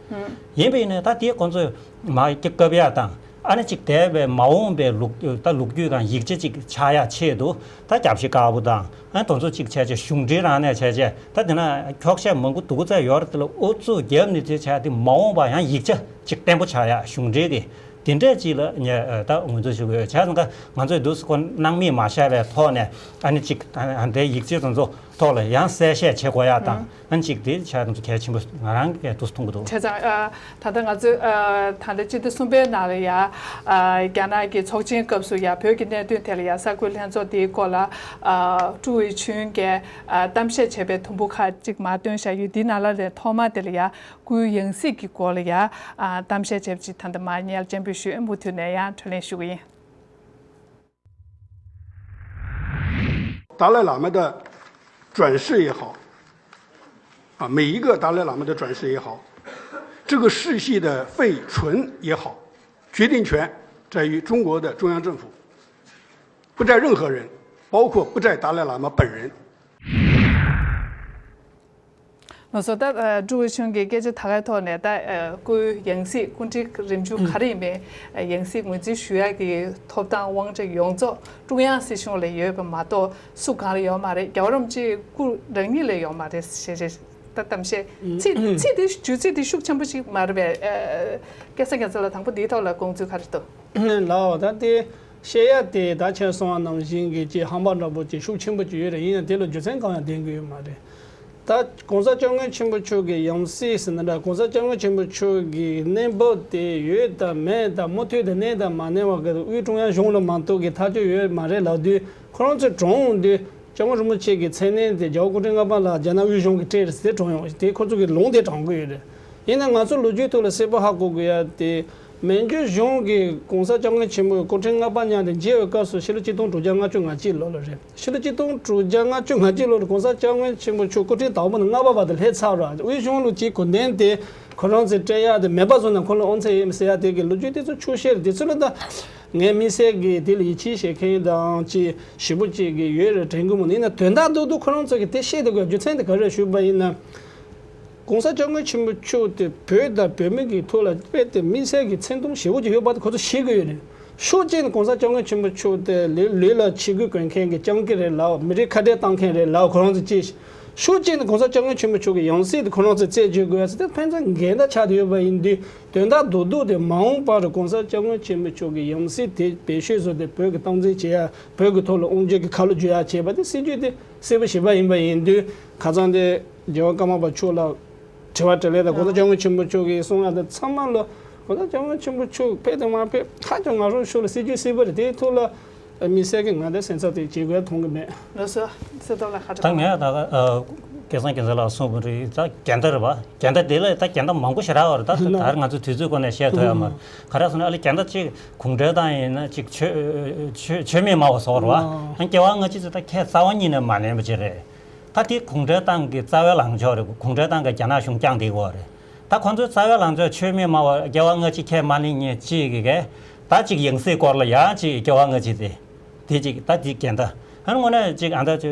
ཡིན་པ་ཡིན་ན་ད་དེ་ཁོང་ཚོས་མ་སྐབས་ཡག་དང་། ཨ་ནི་ཅིག་འདས་པའི་མ་འོངས་པའི་ལོ་ད་ལོ་རྒྱུས་དང་ཡིག་ཆ་ཅིག་ཆགས་ཡག་ཆེད་དུ་ད་རྒྱབ་བཤིག་དཀར་པོ་དང་། ཨ་ནི་དེ་ཚོ་ཅིག་བྱས་བྱས་གཞུང་འབྲེལ་རང་ནས་བྱས་བྱས་ད་དེ་ན་འཁྱོག་བཤད་མང་པོ་འདུག་ཙམ་ཡོད་རེད། དེ་ལ་ཨུ་ཚུགས་བརྒྱབ་ནས་དེ་བྱས་དེ་མ་འོངས་པ་ཡང་ཡིག་ཆ་ཅིག་བརྟན་པོ་ཆགས་ཡག་གཞུང་འབྲེལ་གྱི་དེ་འདྲས་ཅིག་ལ་ངས་ད་ངོས་འཛིན་ཞུ་གི་ཡོད། བྱས་ཙང་ཀ་ང་ཚོས་འདུག་སེ་ཁོ་སྣང་མེད་མ་བཞག་པའི་ཐོག་ནས་ཨ་ནི་ཅིག་ཨ་ཨ་འདའི་ཡིག་ཆ་དེ་ཚོ་ཐོག་ལ་ཡང་གསལ་བཤད་བྱེད་དགོས་ཡ་དང་། ཨ་ནི་གཅིག་དེ་ཆ་དང་ཚོ་གལ་ཆེན་པོ་ང་རང་གིས་འདུག་མཐོང་གི་འདུག་བྱས་ཙང་ཨ་ད་ལྟ་ང་ཚོས་ཨ་ད་ལྟ་སྤྱི་ཟླ་གསུམ་པའི་ནང་ལ་ཡ་ཨ་རྒྱ་ནག་གི་ཚོགས་ཆེན་སྐབས་སུ་ཡ་བོད་ཀྱི་གནད་དོན་ཐད་ལ་ཡ་གསར་འགོད་ལྷན་ཚོགས་དེའི་སྐོར་ལ་ཨ་ཀྲུའུ་ཝེ་ཆུན་གྱིས་ཨ་གཏམ་བཤད་བྱས་པའི་དུམ་བུ་ཁག་ཅིག་མར་བཏོན་བཞག་ཡོད། དེའི་ནང་ལ་ནས་ཐོག་མ་དེ་ལ་ཡ་སྐུའི་ཡང་སྲིད་ཀྱི་སྐོར་ལ་ཡ་ཨ་གཏམ་བཤད་བྱས་པ་ཅིག་ད་ལྟ་མར་སྙན་སྤྱན་འབུལ་ཞུས། མུ་མཐུད་ནས་ཡང་འཕྲོས་ལེན་ཞུ་གི་ཡིན། 达赖喇嘛的转世也好，啊，每一个达赖喇嘛的转世也好，这个世系的废存也好，决定权在于中国的中央政府，不在任何人，包括不在达赖喇嘛本人。 ལགས་སོ། ད་ཀྲུའུ་ཝེ་ཆུན་གྱི་སྐད་ཆ་ད་གའི་ཐོག་ནས་ད་སྐུའི་ཡང་སྲིད་སྐུ་ཕྲེང་རིམ་བྱོན་ག་རེ་ཡིན་པའི་ཡང་སྲིད་ངོས་འཛིན་ཞུ་ཡག་གི་ཐོབ་ཐང་དབང་ཆ་ཡོངས་རྫོགས་ཀྲུང་དབྱང་སྲིད་གཞུང་ལ་ཡོད་པ་མ་གཏོགས་སུ་གང་ལ་ཡོད་མ་རེད། རྒྱལ་བ་རིན་པོ་ཆེའི་སྐུ་རང་ཉིད་ལ་ཡོད་མ་རེད་ཞེས་ཞེས་ད་གཏམ་བཤད་ཚིག་ཚིག་དེ་ཇུས་ཚིག་དེ་ཤུགས་ཆེན་པོ་ཞིག་མ་རེད་པས། སྐལ་བཟང་རྒྱལ་མཚན་ལགས་དང་པོ་འདིའི་ཐོག་ལ་དགོངས་ཚུལ་ག་རེ་འདུག་ལགས། ད་དེ་བཤད་ཡ་དེ་ད་ཁྱེད་གསུངས་པ་ནང་བཞིན་གྱི་ཅིག་ཧམ་པ་འདྲ་པོ་ཅིག་ཤུགས་ཆེན་པོ་ཅིག་ཡོད་རེད། ཡིན་ཡང་དེ་ལ་རྒྱུ་མཚན་གང་ཡང་ལྡན་གྱི་ཡོད་མ་རེད། ད་༸གོང་ས་༸སྐྱབས་མགོན་ཆེན་པོ་མཆོག་གི་ཡང་སྲིད་ཟེར་ན་འདྲ། ༸གོང་ས་༸སྐྱབས་མགོན་ཆེན་པོ་མཆོག་གི་གནས་བབ་དེ་ཡོད་དམ་མེད་དམ། མུ་མཐུད་དུ་གནས་དང་མ་གནས་པ་གི་དབུས་ཀྲུང་དབྱང་གཞུང་ལ་མ་གཏོགས་ཀྱི་ཐག་གཅོད་ཡོད་མ་རེད་ལབ་དུས། ཁོ་རང་ཚོས་དྲངས་ཡོང་དུས་སྐྱབས་མགོན་རིན་པོ་ཆེ་གི་མཚན་གནས་དེ་རྒྱལ་བ་སྐུ་ཕྲེང་ལྔ་པ་ལ་རྒྱ་ནག་དབུས་གཞུང་གིས་སྤྲད་རེད་ཟེར་དྲངས་ཡོང་། དེ་ཁོ་ཚོ་གི་ལུང་དེ་དྲངས་གི་ཡོད་རེད། ཡིན་ན་ང་ཚོ་ལོ་རྒྱུས་ཐོག་ལ་གསལ་པོ་ཧ་གོ་དགོས་ཡ་དེ། མན་ཇུ་གཞུང་གིས་༸གོང་ས་༸སྐྱབས་མགོན་ཆེན་པོའི་སྐུ་ཕྲེང་ལྔ་པ་མཉམ་དུ་མཇལ་བའི་སྐབས་སུ་ཕྱི་ལོ་ཆིག་སྟོང་དྲུག་བརྒྱ་ལྔ་བཅུ་ང་གཅིག་ལོ་ལ་རེད། ཕྱི་ལོ་ཆིག་སྟོང་དྲུག་བརྒྱ་ལྔ་བཅུ་ང་གཅིག་ལོ་ལ་༸གོང་ས་༸སྐྱབས་མགོན་ཆེན་པོ་མཆོག་སྐུ་ཕྲེང་དང་པོ་ནས་ལྔ་པ་བར་དུ་སླེབས་ཚར་ར། དབུས་གཞུང་ལ་ཅིག་གོ་དོན་དེ་ཁོ་རང་ཚོས་སྤྲད་ཡག་དེ་མེད་པ་བཟོ་ན་ཁོ་ལ་དབང་ཚད་ཡོད་མེད་ཟེར་ཡག་དེ་གི་ལོ་རྒྱུས་དེ་ཚོ་ཆོག་ཤེས་རེད། དེ་ཚོ་ལ་ད་ངས་དམིགས་བསལ་གྱི་དེ་ལ་ཡིད་ཆེས་བྱེད་མཁན་དང་ཅིག་ཞེ་པོ་ཅིག་གི་ཡོད་རེད་དྲན་གི་མི་འདུག་ཡིན་ན་དོན་དག་རྡོག་རྡོག་ཁོ་རང་ཚོ་གི་དེ་ཤེས་བསྡད་དགོས་རྒྱུ་མཚན་དེ་ག་རེ་ཞུས་པ་ཡིན་ན། ༸གོང་ས་༸སྐྱབས་མགོན་ཆེན་པོ་མཆོག་དེ་བོད་དང་བོད་མི་གི་ཐོག་ལ་དཔེ་དེ་དམིགས་བསལ་གྱི་མཚན་མཐོང་ཞེ་པོ་ཅིག་ཡོད་པ་དེ་ཁོ་ཚོ་ཤེས་དགོས་ཡོད་རེད། ཕྱོགས་གཅིག་ནས་༸གོང་ས་༸སྐྱབས་མགོན་ཆེན་པོ་མཆོག་དེ་ལུས་ལུས་ལ་ཆས་གོས་གོན་མཁན་གྱི་སྤྱང་ཀི་རེད་ལབ། མི་རིགས་ཁ་བྲལ་བཏང་མཁན་རེད་ལབ། ཁོ་རང་ཚོ་ཅིག་ཕྱོགས་གཅིག་ནས་༸གོང་ས་༸སྐྱབས་མགོན་ཆེན་པོ་མཆོག་གི་ཡང་སྲིད་དེ་ཁོ་རང་ཚོས་རྩད་གཅོད་དགོས་ཡ་ཟེར་དེ་ཕན་ཚུན་འགལ་ཟླ་ཆགས་བསྡད་ཡོད་པ་ཡིན་དུས། དོན་དག་རྡོག་རྡོག་དེ་མ་འོངས་པར་༸གོང་ས་༸སྐྱབས་མགོན་ཆེན་པོ་མཆོག་གི་ཡང་སྲིད་དེ་བེད་སྤྱོད་བཟོས་ཏེ་བོད་ཀྱི་སྟངས་འཛིན་བྱེད་ཡ། བོད་ཀྱི་ཐོག་ལ་དབང་སྒྱུར་གྱི་ཁ་ལོ་བསྒྱུར་ཡ་བྱས་པ་དེ་སྲིད་ཇུས་དེ་གསལ་པོ་ཞེ་པོ་ཡིན་པ་ཡིན་དུས། ཁ་སང་དེ་རྒྱལ་བ་ཀརྨ་པ་མཆོག་ལ་དྲི་བ་དྲིས་ལན་དང་༸གོང་ས་༸སྐྱབས་མགོན་ཆེན་པོ་མཆོག་གིས་གསུང་ཡ་དེ་ཚང་མ་ལ་༸གོང་ས་༸སྐྱབས་མགོན་ཆེན་པོ་མཆོག་ཕེབས་དང་མ་ཕེབས་ཧ་ཅང་ང་རང་ཕྱོགས་ལ་སྲིད་ཇུས་གསལ་པོ་རེད། དེའི་ཐོག་ལ་དམིགས་བསལ་གྱི་ང་དེ་སེམས་འཚབ་དེ་བྱེད་དགོས་མཐོང་གི་མེད། ལགས་སོ། སེ་ཐོག་ལ་ཁ་ད་ང་ད་ག་ཨ། སྐལ་བཟང་རྒྱལ་མཚན་ལགས་གསུངས་པ་རེད། ད་འགལ་ཟླ་རེད་པ། འགལ་ཟླ་དེ་ལ་ད་འགལ་ཟླ་མང་པོ་ཞེ་དྲག་ཡོད་རེད། ད་ད་ལ་ང་ཚོ་དུས་ཚོད་ཁོ་ནས་བཤད་ཐུབ་ཡ་མ་རེད། ག་རེ་ཟེར་ན་ཨ་ལེ་འགལ་ཟླ་གཅིག་གུང་ཁྲན་ཏང་ཡིན་ན་གཅིག་ཆོས་ཆོས་ཆོས་མེད་སྨྲ་བ་ཟེར་བ་རེད་པ། ཨ་སྐྱེ་བ་སྔ་ཕྱི་ཚོ་ད་ཁྱེད་རྩ་བ་ཉིད་ནས་མ་ལེན་པ་ཅིག་རེད། ད་དེ་གུང་ཁྲན་ཏང་གི་རྩ་བའི་ལངས་ཕྱོགས་རེད། གུང་ཁྲན་ཏང་གིས་རྒྱ་ནག་གཞུང་བསྐྱངས་བསྡད་ཡོད་རེད། ད་ཁོང་ཚོའི་རྩ་བའི་ལངས་ཕྱོགས་ཆོས་མེད་སྨྲ་བ་སྐྱེ་བ་སྔ་ཕྱི་ཁས་མ་ལེན་མཁན་གཅིག་གིས་ད་གཅིག་ཡང་སྲིད་སྐོར་ལ་ཡང་གཅིག་སྐྱེ་བ་སྔ་ཕྱི་དེ། དེ་གཅིག་ད་དེ་འགལ་ཟླ། ཨ་ནི་དངོས་གནས་གཅིག་ཨ་ད་ཅིག་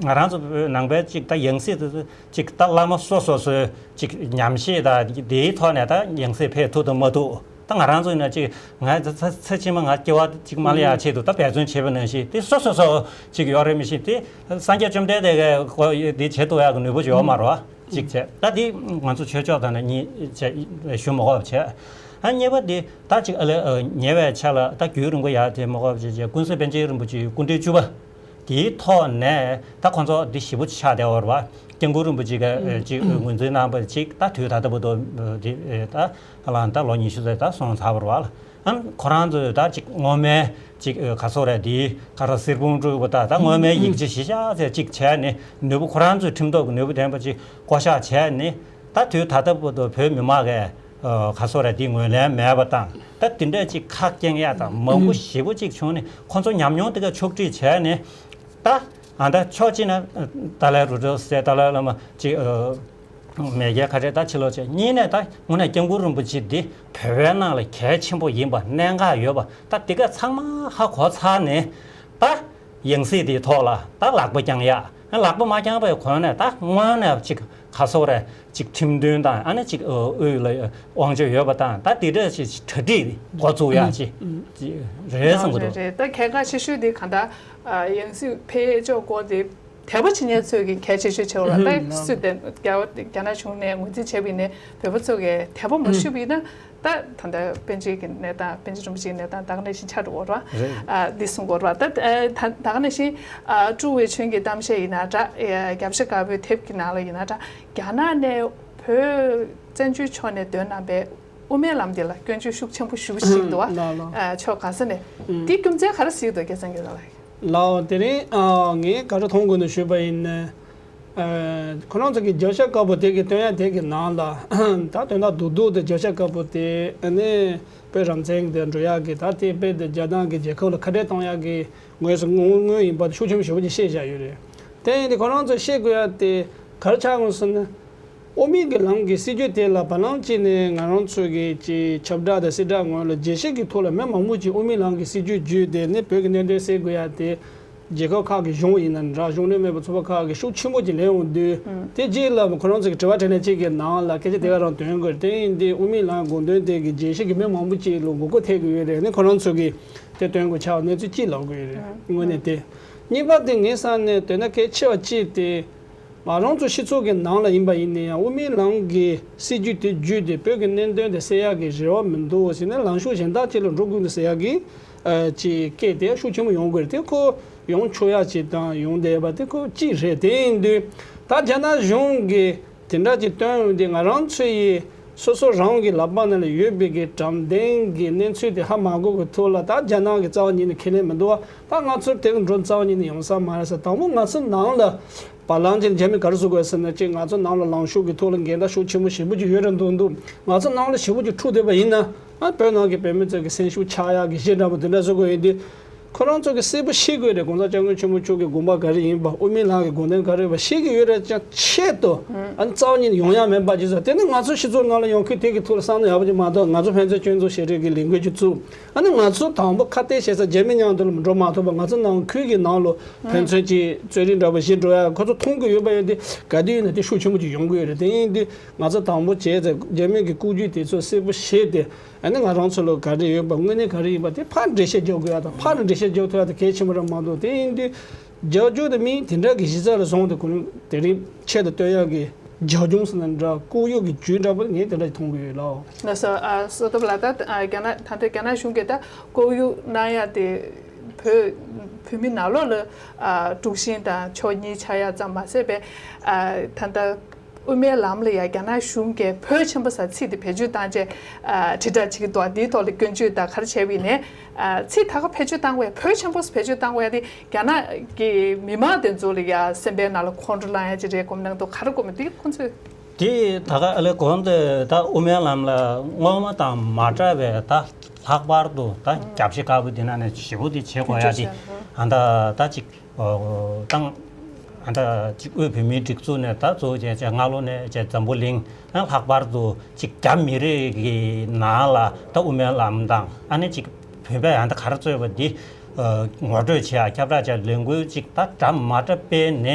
ང་རང་ཚོ་ནང་པའི་གཅིག་ད་ཡང་སྲིད་དེ་ཚོ་གཅིག་ད་བླ་མ་སོ་སོ་སོའི་གཅིག་ཉམས་བཞེས་དང་དེའི་ཐོག་ནས་ད་ཡང་སྲིད་ཕེབས་ཐུབ་དང་མ་ཐུབ། ད་ང་རང་ཚོ་ཡིན་ན་གཅིག་ང་ཚ་ཚ་ཚ་ཕྱི་མ་ང་སྐྱེ་བ་གཅིག་མ་ལེན་ཡ་ཆེད་དུ་ད་འབད་བརྩོན་བྱེད་པ་ནང་བཞིན་དེ་སོ་སོ་སོ་གཅིག་ཡོད་རེད། མི་ཤེས་དེ་སངས་རྒྱས་བཅོམ་ལྡན་འདས་ཀྱིས་དེ་བྱེད་ཐུབ་ཡག་གི་ནུས་པ་ཅིག་ཡོད་མ་རེད་པ། གཅིག་བྱས། ད་འདི་ང་ཚོ་ཆོས་ཕྱོགས་དང་ནི་གཉིས་བྱས་ཞུ་མི་དགོས་པ་བྱས། ཨ་གཉིས་པ་འདི་ད་གཅིག་ཨ་ལེ་ཉེ་བའི་ཆར་ལ་ད་རྒྱུན་རིང་པོ་ཡར་དེ་མི་དགོས་པ་བྱས་བྱས། ཀུན་གཟིགས་པཎ་ཆེན་རིན་པོ་ཆེའི་སྐུ་ཕྲེང་བཅུ་པ་དེའི་ཐོག་ནས་ད་ཁོང་ཚོ་འདི་ཞེ་པོ་ཆགས་བསྡད་པ་རེད་པ། སྐྱབས་མགོན་རིན་པོ་ཆེ་ག་ཅིག་ངོས་འཛིན་གནང་བ་ཅིག་ད་དུས་ད་ལྟ་བར་དུ་འདི་ད་ལ་ད་ལོ་ཉི་ཤུ་ཙམ་ད་སོང་ཚར་བ་རེད་པ། ཨ་ཁོ་རང་ཚོས་ད་ཅིག་སྔོན་མའི་ཅིག་ག་སོ་རེད། འདི་ག་ར་གསེར་བུམ་དཀྲོལ་བ་ད་ད་སྔོན་མའི་ཡིག་ཆ་གཞི་བཞག་ཚེ་ཅིག་བྱས་ནས་ནུས་པ་ཁོ་རང་ཚོའི་ཁྲིམས་ཐོག་གི་ནུས་པ་ལྡན་པ་ཅིག་བསྐོ་བཞག་བྱས་ནས་ད་དུས་ད་ལྟ་བར་དུ་བོད་མི་མང་གིས་ག་སོ་རེད། འདི་ངོས་ལེན་མེད་པ་དང་ད་དེ་འདྲས་ཅིག་ཁ་སྐྱེངས་ཡ་དང་མང་པོ་ཞེ་པོ་ཅིག་བྱུང་ནས་ཁོ་ཚོ་ཉམས་མྱོང་དེ་ག་ཕྱོགས་སྒྲིག་བྱས་ནས་ད་ཨ་ད་ཕྱོགས་གཅིག་ནས་ཏཱ་ལའི་རུ་ཏྲ་ཟེར་ཏཱ་ལའི་བླ་མ་ཅིག་མེས་རྒྱལ་ཁ་བྲལ་ད་ཕྱི་ལོགས་བྱས། གཉིས་ནས་ད་དངོས་གནས་སྐྱབས་མགོན་རིན་པོ་ཆེ་འདི་བོད་པའི་ནང་ལ་གལ་ཆེན་པོ་ཡིན་པ་གནད་འགག་ཡོད་པ་ད་དེ་ག་ཚང་མ་ཧ་གོ་ཚར་ནས་ད་ཡང་སྲིད་དེའི་ཐོག་ལ་ད་ལག་པ་བརྐྱང་ཡ། ལག་པ་མ་བརྐྱངས་པའི་གོང་ནས་ད་སྔོན་ནས་ཅིག་ག་སོ་རེད། ཅིག་ཁྲིམས་མཐུན་དང་ཨ་ནི་ཅིག་དབུས་ལ་དབང་ཆ་ཡོད་པ་དང་ད་དེ་འདྲ་ཅིག་གྲ་སྒྲིག་འགོ་བཙུགས་ཡ་ཅིག་རེད་བསམ་གི་འདུག་རེད་རེད། ད་གལ་འགངས་ཆེ་ཤོས་དེ་གང་ལྟར་ཡང་སྲིད་ཕེབས་ཕྱོགས་སྐོར་དེ། དད་པ་བྱེད་མཁན་ཚོས་ཀྱི་གལ་ཆེ་ཤོས་ཆེ་བ་ལ་ད་སུས་དེ་རྒྱ་རྒྱ་ནག་གཞུང་ནས་ངོས་འཛིན་བྱས་པ་ཡིན་ནའི་བོད་པ་ཚོ་གིས་དད་པ་མ་ཞུས་པ་ཡིན་ན་ད་ད་ལྟ་པཎ་ཆེན་གྱི་གནས་སྟངས་པཎ་ཆེན་རིན་པོ་ཆེའི་གནས་སྟངས་ད་ག་ནང་བཞིན་ཆགས་འགྲོ་བ་རེད། ཨ་འདི་གསུང་དགོས་རེད་པ། ད་ད་ག་ནང་བཞིན་ཀྲུའུ་ཝེ་ཆུན་གྱི་གཏམ་བཤད་ཡིན་ན་འདྲ། རྒྱབ་ཤ་དཀར་པོའི་དེབ་ཀྱི་ནང་ལ་ཡིན་ན་འདྲ། རྒྱ་ནག་ནས་བོད་བཙན་བྱོལ་ཕྱོགས་ནས་འདོན་གནང་པའི་དབུ་མའི་ལམ་འདི་ལ་སྐྱོན་བརྗོད་ཤུགས་ཆེན་པོ་ཞེ་པོ་ཞིག་འདུག་བ། ལགས་ལགས། ཨ་ཕྱོགས་ག་ས་ནས། ཨུམ། འདི་རྒྱུ་མཚན་ག་རེ་ཟེར་གྱི་འདུག་སྐལ་བཟང་རྒྱལ་མཚན་ལགས། ལགས་འོ། དེ་རིང་ཨ་ངས་ག་རེ་མཐོང་དགོས་ནས་ཞུས་པ་ཡིན་ན། ཨ་ཁོ་རང་ཚོ་གི་རྒྱབ་ཤ་དཀར་པོ་དེ་གི་སྟོན་ཡ་དེ་གི་ནང་ལ་ད་དོན་དག་རྡོག་རྡོག་དེ་རྒྱབ་ཤ་དཀར་པོ་དེ་ཨ་ནི་བོད་རང་བཙན་དེ་འགྲོ་ཡ་གི་ད་དེ་དཔེ་དེ་རྒྱ་ནག་གི་རྒྱལ་ཁབ་ལ་ཁ་བྲལ་གཏོང་ཡ་གི་ངོས་སུ་དངོས་དངོས་ཡིན་པ་ཤུགས་ཆེན་པོ་ཞེ་པོ་ཅིག་བཤད་བཞག་ཡོད་རེད། དེ་ཡིན་དུས་ཁོ་རང་ཚོ་བཤད་དགོས་ཡ་དེ་ག་རེ་ཆགས་ཡོང་ཟེར་ན། དབུ་མའི་གི་ལམ་གྱི་སྲིད་བྱུས་དེ་ལ་བར་ལམ་གཅིག་ནས་ང་རང་ཚོ་གི་ཅིག་ཁྱབ་བསྒྲགས་དང་གསལ་བསྒྲགས་ངོས་ལ་རྒྱལ་སྤྱི་གི་ཐོག་ལ་མི་མང་པོ་ཅིག་དབུ་མའི་ལམ་གྱི་སྲིད་བྱུས་བརྒྱུད་དེ་ནི་བོད་ཀྱི་གནད་དོན་སེལ་དགོས་ཡ་དེ་རྒྱལ་ཁབ་ཁག་གི་གཞུང་ཡིན་ན་འདྲ། གཞུང་འབྲེལ་མེད་པ་ཚོགས་པ་ཁག་གི་ཤུགས་ཆེན་པོ་ཅིག་ལེན་ཡོང་དུས། དེ་རྗེས་ལ་ཁོ་རང་ཚོ་གི་དྲི་བ་དྲིས་ལན་གཅིག་གི་ནང་ལ་སྐད་ཆ་དེ་ག་རང་འདོན་དགོས་རེད། དེ་ཡིན་དུས་དབུ་མའི་ལམ་དགོངས་དོན་དེ་གི་རྒྱལ་སྤྱི་གི་མི་མང་པོ་ཅིག་ལ་མགོ་སྐོར་ཐེབས་ཀྱི་ཡོད་རེད། ནི་ཁོ་རང་ཚོ་གི་དེ་འདོན་དགོས་ཆགས་གནས་ཚུལ་གཅིག་ལབ་དགོས་རེད། དངོས་གནས་དེ། གཉིས་པ་དེ་ངའི་བསམ་ནས་དོན་དག་གལ་ཆེ་བ་གཅིག་དེ། ང་རང་ཚོ་སྤྱི་ཚོགས་ཀྱི་ནང་ལ་ཡིན་པ་ཡིན་ན་ཡང་དབུ་མའི་ལམ་གྱི་སྲིད་བྱུས་དེ་བརྒྱུད་དེ་བོད་ཀྱི་གནད་དོན་དེ་སེལ་ཡག་གི་རེ་བ་མི་འདུག་ཟེར་ནས་ལངས་ཕྱོགས་གཞན་དག་ཅིག་ལ་འགྲོ་དགོས་འདུག་ཟེར་ཡག་གི་ཨ་ཅིག་སྐད་དེ་ཤུགས་ཆེན་པོ་ཡོང་དགོས་རེད། དེ་ཁོ་ཡོང་ཆོག་ཡག་ཅིག་དང་ཡོང་བསྡད་པ་དེ་ཁོ་གཅིག་རེད། དེ་ཡིན་དུས་ ད་རྒྱ་ནག་གཞུང་གིས་དེ་འདྲ་ཅིག་སྟོན་འོང་དུས་ང་རང་ཚོ་ཡིས་སོ་སོ་རང་གི་ལག་པ་ནང་ལ་ཡོད་པའི་གི་དྲང་བདེན་གྱི་གནས་ཚུལ་དེ་ཧ་མ་གོ་གི་ཐོག་ལ། ད་རྒྱ་ནག་གི་རྩ་བ་ཉིད་ནས་ཁས་ལེན་མི་འདུག་བ། ད་ང་ཚོར་དེ་གི་འགྲོ་རྩ་བ་ཉིད་ནས་ཡོང་ས་མ་རེད་ཟེར། དང་པོ་ང་ཚོ་ནང་ལ་བ་ལང་ཅན་རྒྱ་མི་ག་རེ་བཟོ་དགོས་ཟེར་ན། ཅིག་ང་ཚོ་ནང་ལ་ལངས་ཕྱོགས་ཀྱི་ཐོག་ལ་འགལ་ཟླ་ཤུགས་ཆེན་པོ་ཞེ་པོ་ཅིག་ཡོད་རེད་འདུག་འདུག་ང་ཚོ་ནང་ལ་ཞེ་པོ་ཅིག་འཁྲུག་བསྡད་པ་ཡིན་ན། ཨ་བོད་ནང་གི་བོད་མི་ཚོ་གི་སེམས་ཤུགས་ཆག་ཡག་གི་གཞི་འདྲ་པོ་དེ་འདྲ་བཟོ་དགོས་ཡོད་དུས། ཁོ་རང་ཚོ་གི་གསལ་པོ་ཤེས་དགོས་རེད། གོང་ས་སྐྱབས་མགོན་ཆེན་པོ་མཆོག་གི་དགོངས་པ་ག་རེ་ཡིན་པ། དབུ་མའི་ལམ་གི་དགོངས་དོན་ག་རེ་ཡིན་པ་ཤེས་ཀྱི་ཡོད་རེད་ཀྱང་། ཆེད་དུ་ཨ་ནི་རྩ་བ་ཉིད་ནས་ཡོང་ཡ་མེད་པ་ཅིག་བཟོ། དེ་ནི་ང་ཚོ་སྤྱི་ཚོགས་ནང་ལ་ཡོང་ཁུལ་དེ་གི་ཐོག་ལ་བསམ་བློ་ཡག་པོ་ཅིག་མ་གཏོགས། ང་ཚོ་ཕན་ཚུན་སྐྱོན་འཛུགས་བྱེད་རེས་ཀྱི་ལས་འགུལ་ཅིག་བཙུགས། ཨ་ནི་ང་ཚོ་དང་པོ་ཁ་གཏད་བྱེད་ས་རྒྱ་མི་མཉམ་དུ་ལ་འགྲོ་མ་ཐུབ་པ། ང་ཚོ་ནང་ཁུལ་གྱི་ནང་ལ་ཕན་ཚུན་གྱི་རྩོད་རིགས་འདྲ་པོ་ཞིག་འགྲོ་ཡ་ཁོ་ཚོ་མཐོང་གི་ཡོད་པ་ཡིན་དུས། ག་དུས་ཡིན་ན་དེ་ཤུགས་ཆེན་པོ་ཅིག་ཡོང་གི་ཡོད་རེད། དེ་ཡིན་དུས་ང་ཚོ་དང་པོ་བྱས་ཚེ་རྒྱ་མི་གི་ལྐོག་ཇུས་དེ་ཚོ་གསལ་པོ་ཤེས་ཏེ། ཨ་ནི་ང་རང་ཚོ་ལ་ག་རེ་ཡོད་པ། དངོས་གནས་ག་རེ་ཡིན་པ་དེ་ཕར་འགྲེལ་བཤད་རྒྱག་དགོས་ཡ་དང་། ཕར་འགྲེལ་བཤད་རྒྱག་ཐུབ་ཡ་དེ་གལ་ཆེན་པོ་རེད་མ་གཏོགས། དེ་ཡིན་དུས་རྒྱབ་སྐྱོར་དེ་མིན་དེ་འདྲ་གི་གཞི་རྩ་ལ་བཟུང་སྟེ་ཁོ་རང་དེ་རིང་ཆེད་དུ་བཏོན་ཡག་གི་རྒྱབ་ལྗོངས་ཟེར་ན་འདྲ། ལྐོག་གཡོ་གི་རྒྱུ་འདྲ་པོ་ངས་དེ་འདྲ་ཞིག་མཐོང་གི་ཡོད་ལགས། ལགས་སོ། ཨ་བསོད་སྟོབས་ལགས། ད་ཨ་རྒྱ་ནག་ད་ལྟ་རྒྱ་ནག་གཞུང་གིས་ད་ལྐོག་གཡོ་གནང་ཡ་དེ་བོད་བོད་མི་ནང་ལོགས་ལ་ཨ་དཀྲུག་ཤིང་དང་ཕྱོགས་གཉིས་ཆགས་ཡ་ཙམ་མ་ཟད་པའི་ཨ་ད་ལྟ་དབུ་མའི་ལམ་ལ་ཡ་རྒྱ་ནག་གཞུང་གིས་བོད་ཆེན་པོ་ཟེར་ཚིག་དེ་བེད་སྤྱོད་བཏང་བྱས་ཨ་དྲིལ་བསྒྲགས་བྱེད་ཀྱི་འདུག་དེའི་ཐོག་ལ་སྐྱོན་བརྗོད་དང་ག་རེ་བྱས་པ་ཡིན་ནའི། ཨ་ཚིག་ད་ག་བེད་སྤྱོད་བཏང་བས། བོད་ཆེན་པོ་ཟེར་བེད་སྤྱོད་བཏང་བས་དེ་རྒྱ་ནག་གི་མི་མང་དེ་ཚོ་ལ་ཡ་སེམས་པའི་ནང་ལ་ཁོང་ཁྲོ་ལངས་ཡ་ཅིག་རེད་དགོངས་ནང་དུ་ག་རེ་དགོངས་མི་འདུག་ཁོང་ཚོས། དེ་ད་ག་ཨ་ལས་གོང་དུ་ད་དབུ་མའི་ལམ་ལ་སྔོན་མ་དང་མ་འདྲ་བའི་ད་ལྷག་པར་དུ་ད་རྒྱབ་ཤི་དཀར་པོ་འདི་ནང་ནས་ཞེ་པོ་དེ་བྱེད་དགོས་ཡ་དེ། ཨ་ད་ད་ཅིག་ཨོ་ད་ཨ་ད་ཅིག་དབུས་བོད་མིའི་སྒྲིག་འཛུགས་ནས་ད་གཙོ་བོ་བྱས་བྱས་སྔ་ལོ་ནས་བྱས་འཛམ་བུ་གླིང་ལྷག་པར་དུ་ཅིག་རྒྱ་མི་རིགས་ཀྱི་ནང་ལ་ད་དབུ་མའི་ལམ་དང་། ཨ་ནི་ཅིག་བོད་པས་ཨ་ད་ག་རེ་རྩོད་པ་འདི་ངོ་སྤྲོད་བྱེད་ཡ་ཁྱབ་བསྒྲགས་བྱེད་ཡ་ལས་འགུལ་ཅིག་ད་འདྲ་མ་འདྲ་སྤེལ་ནས།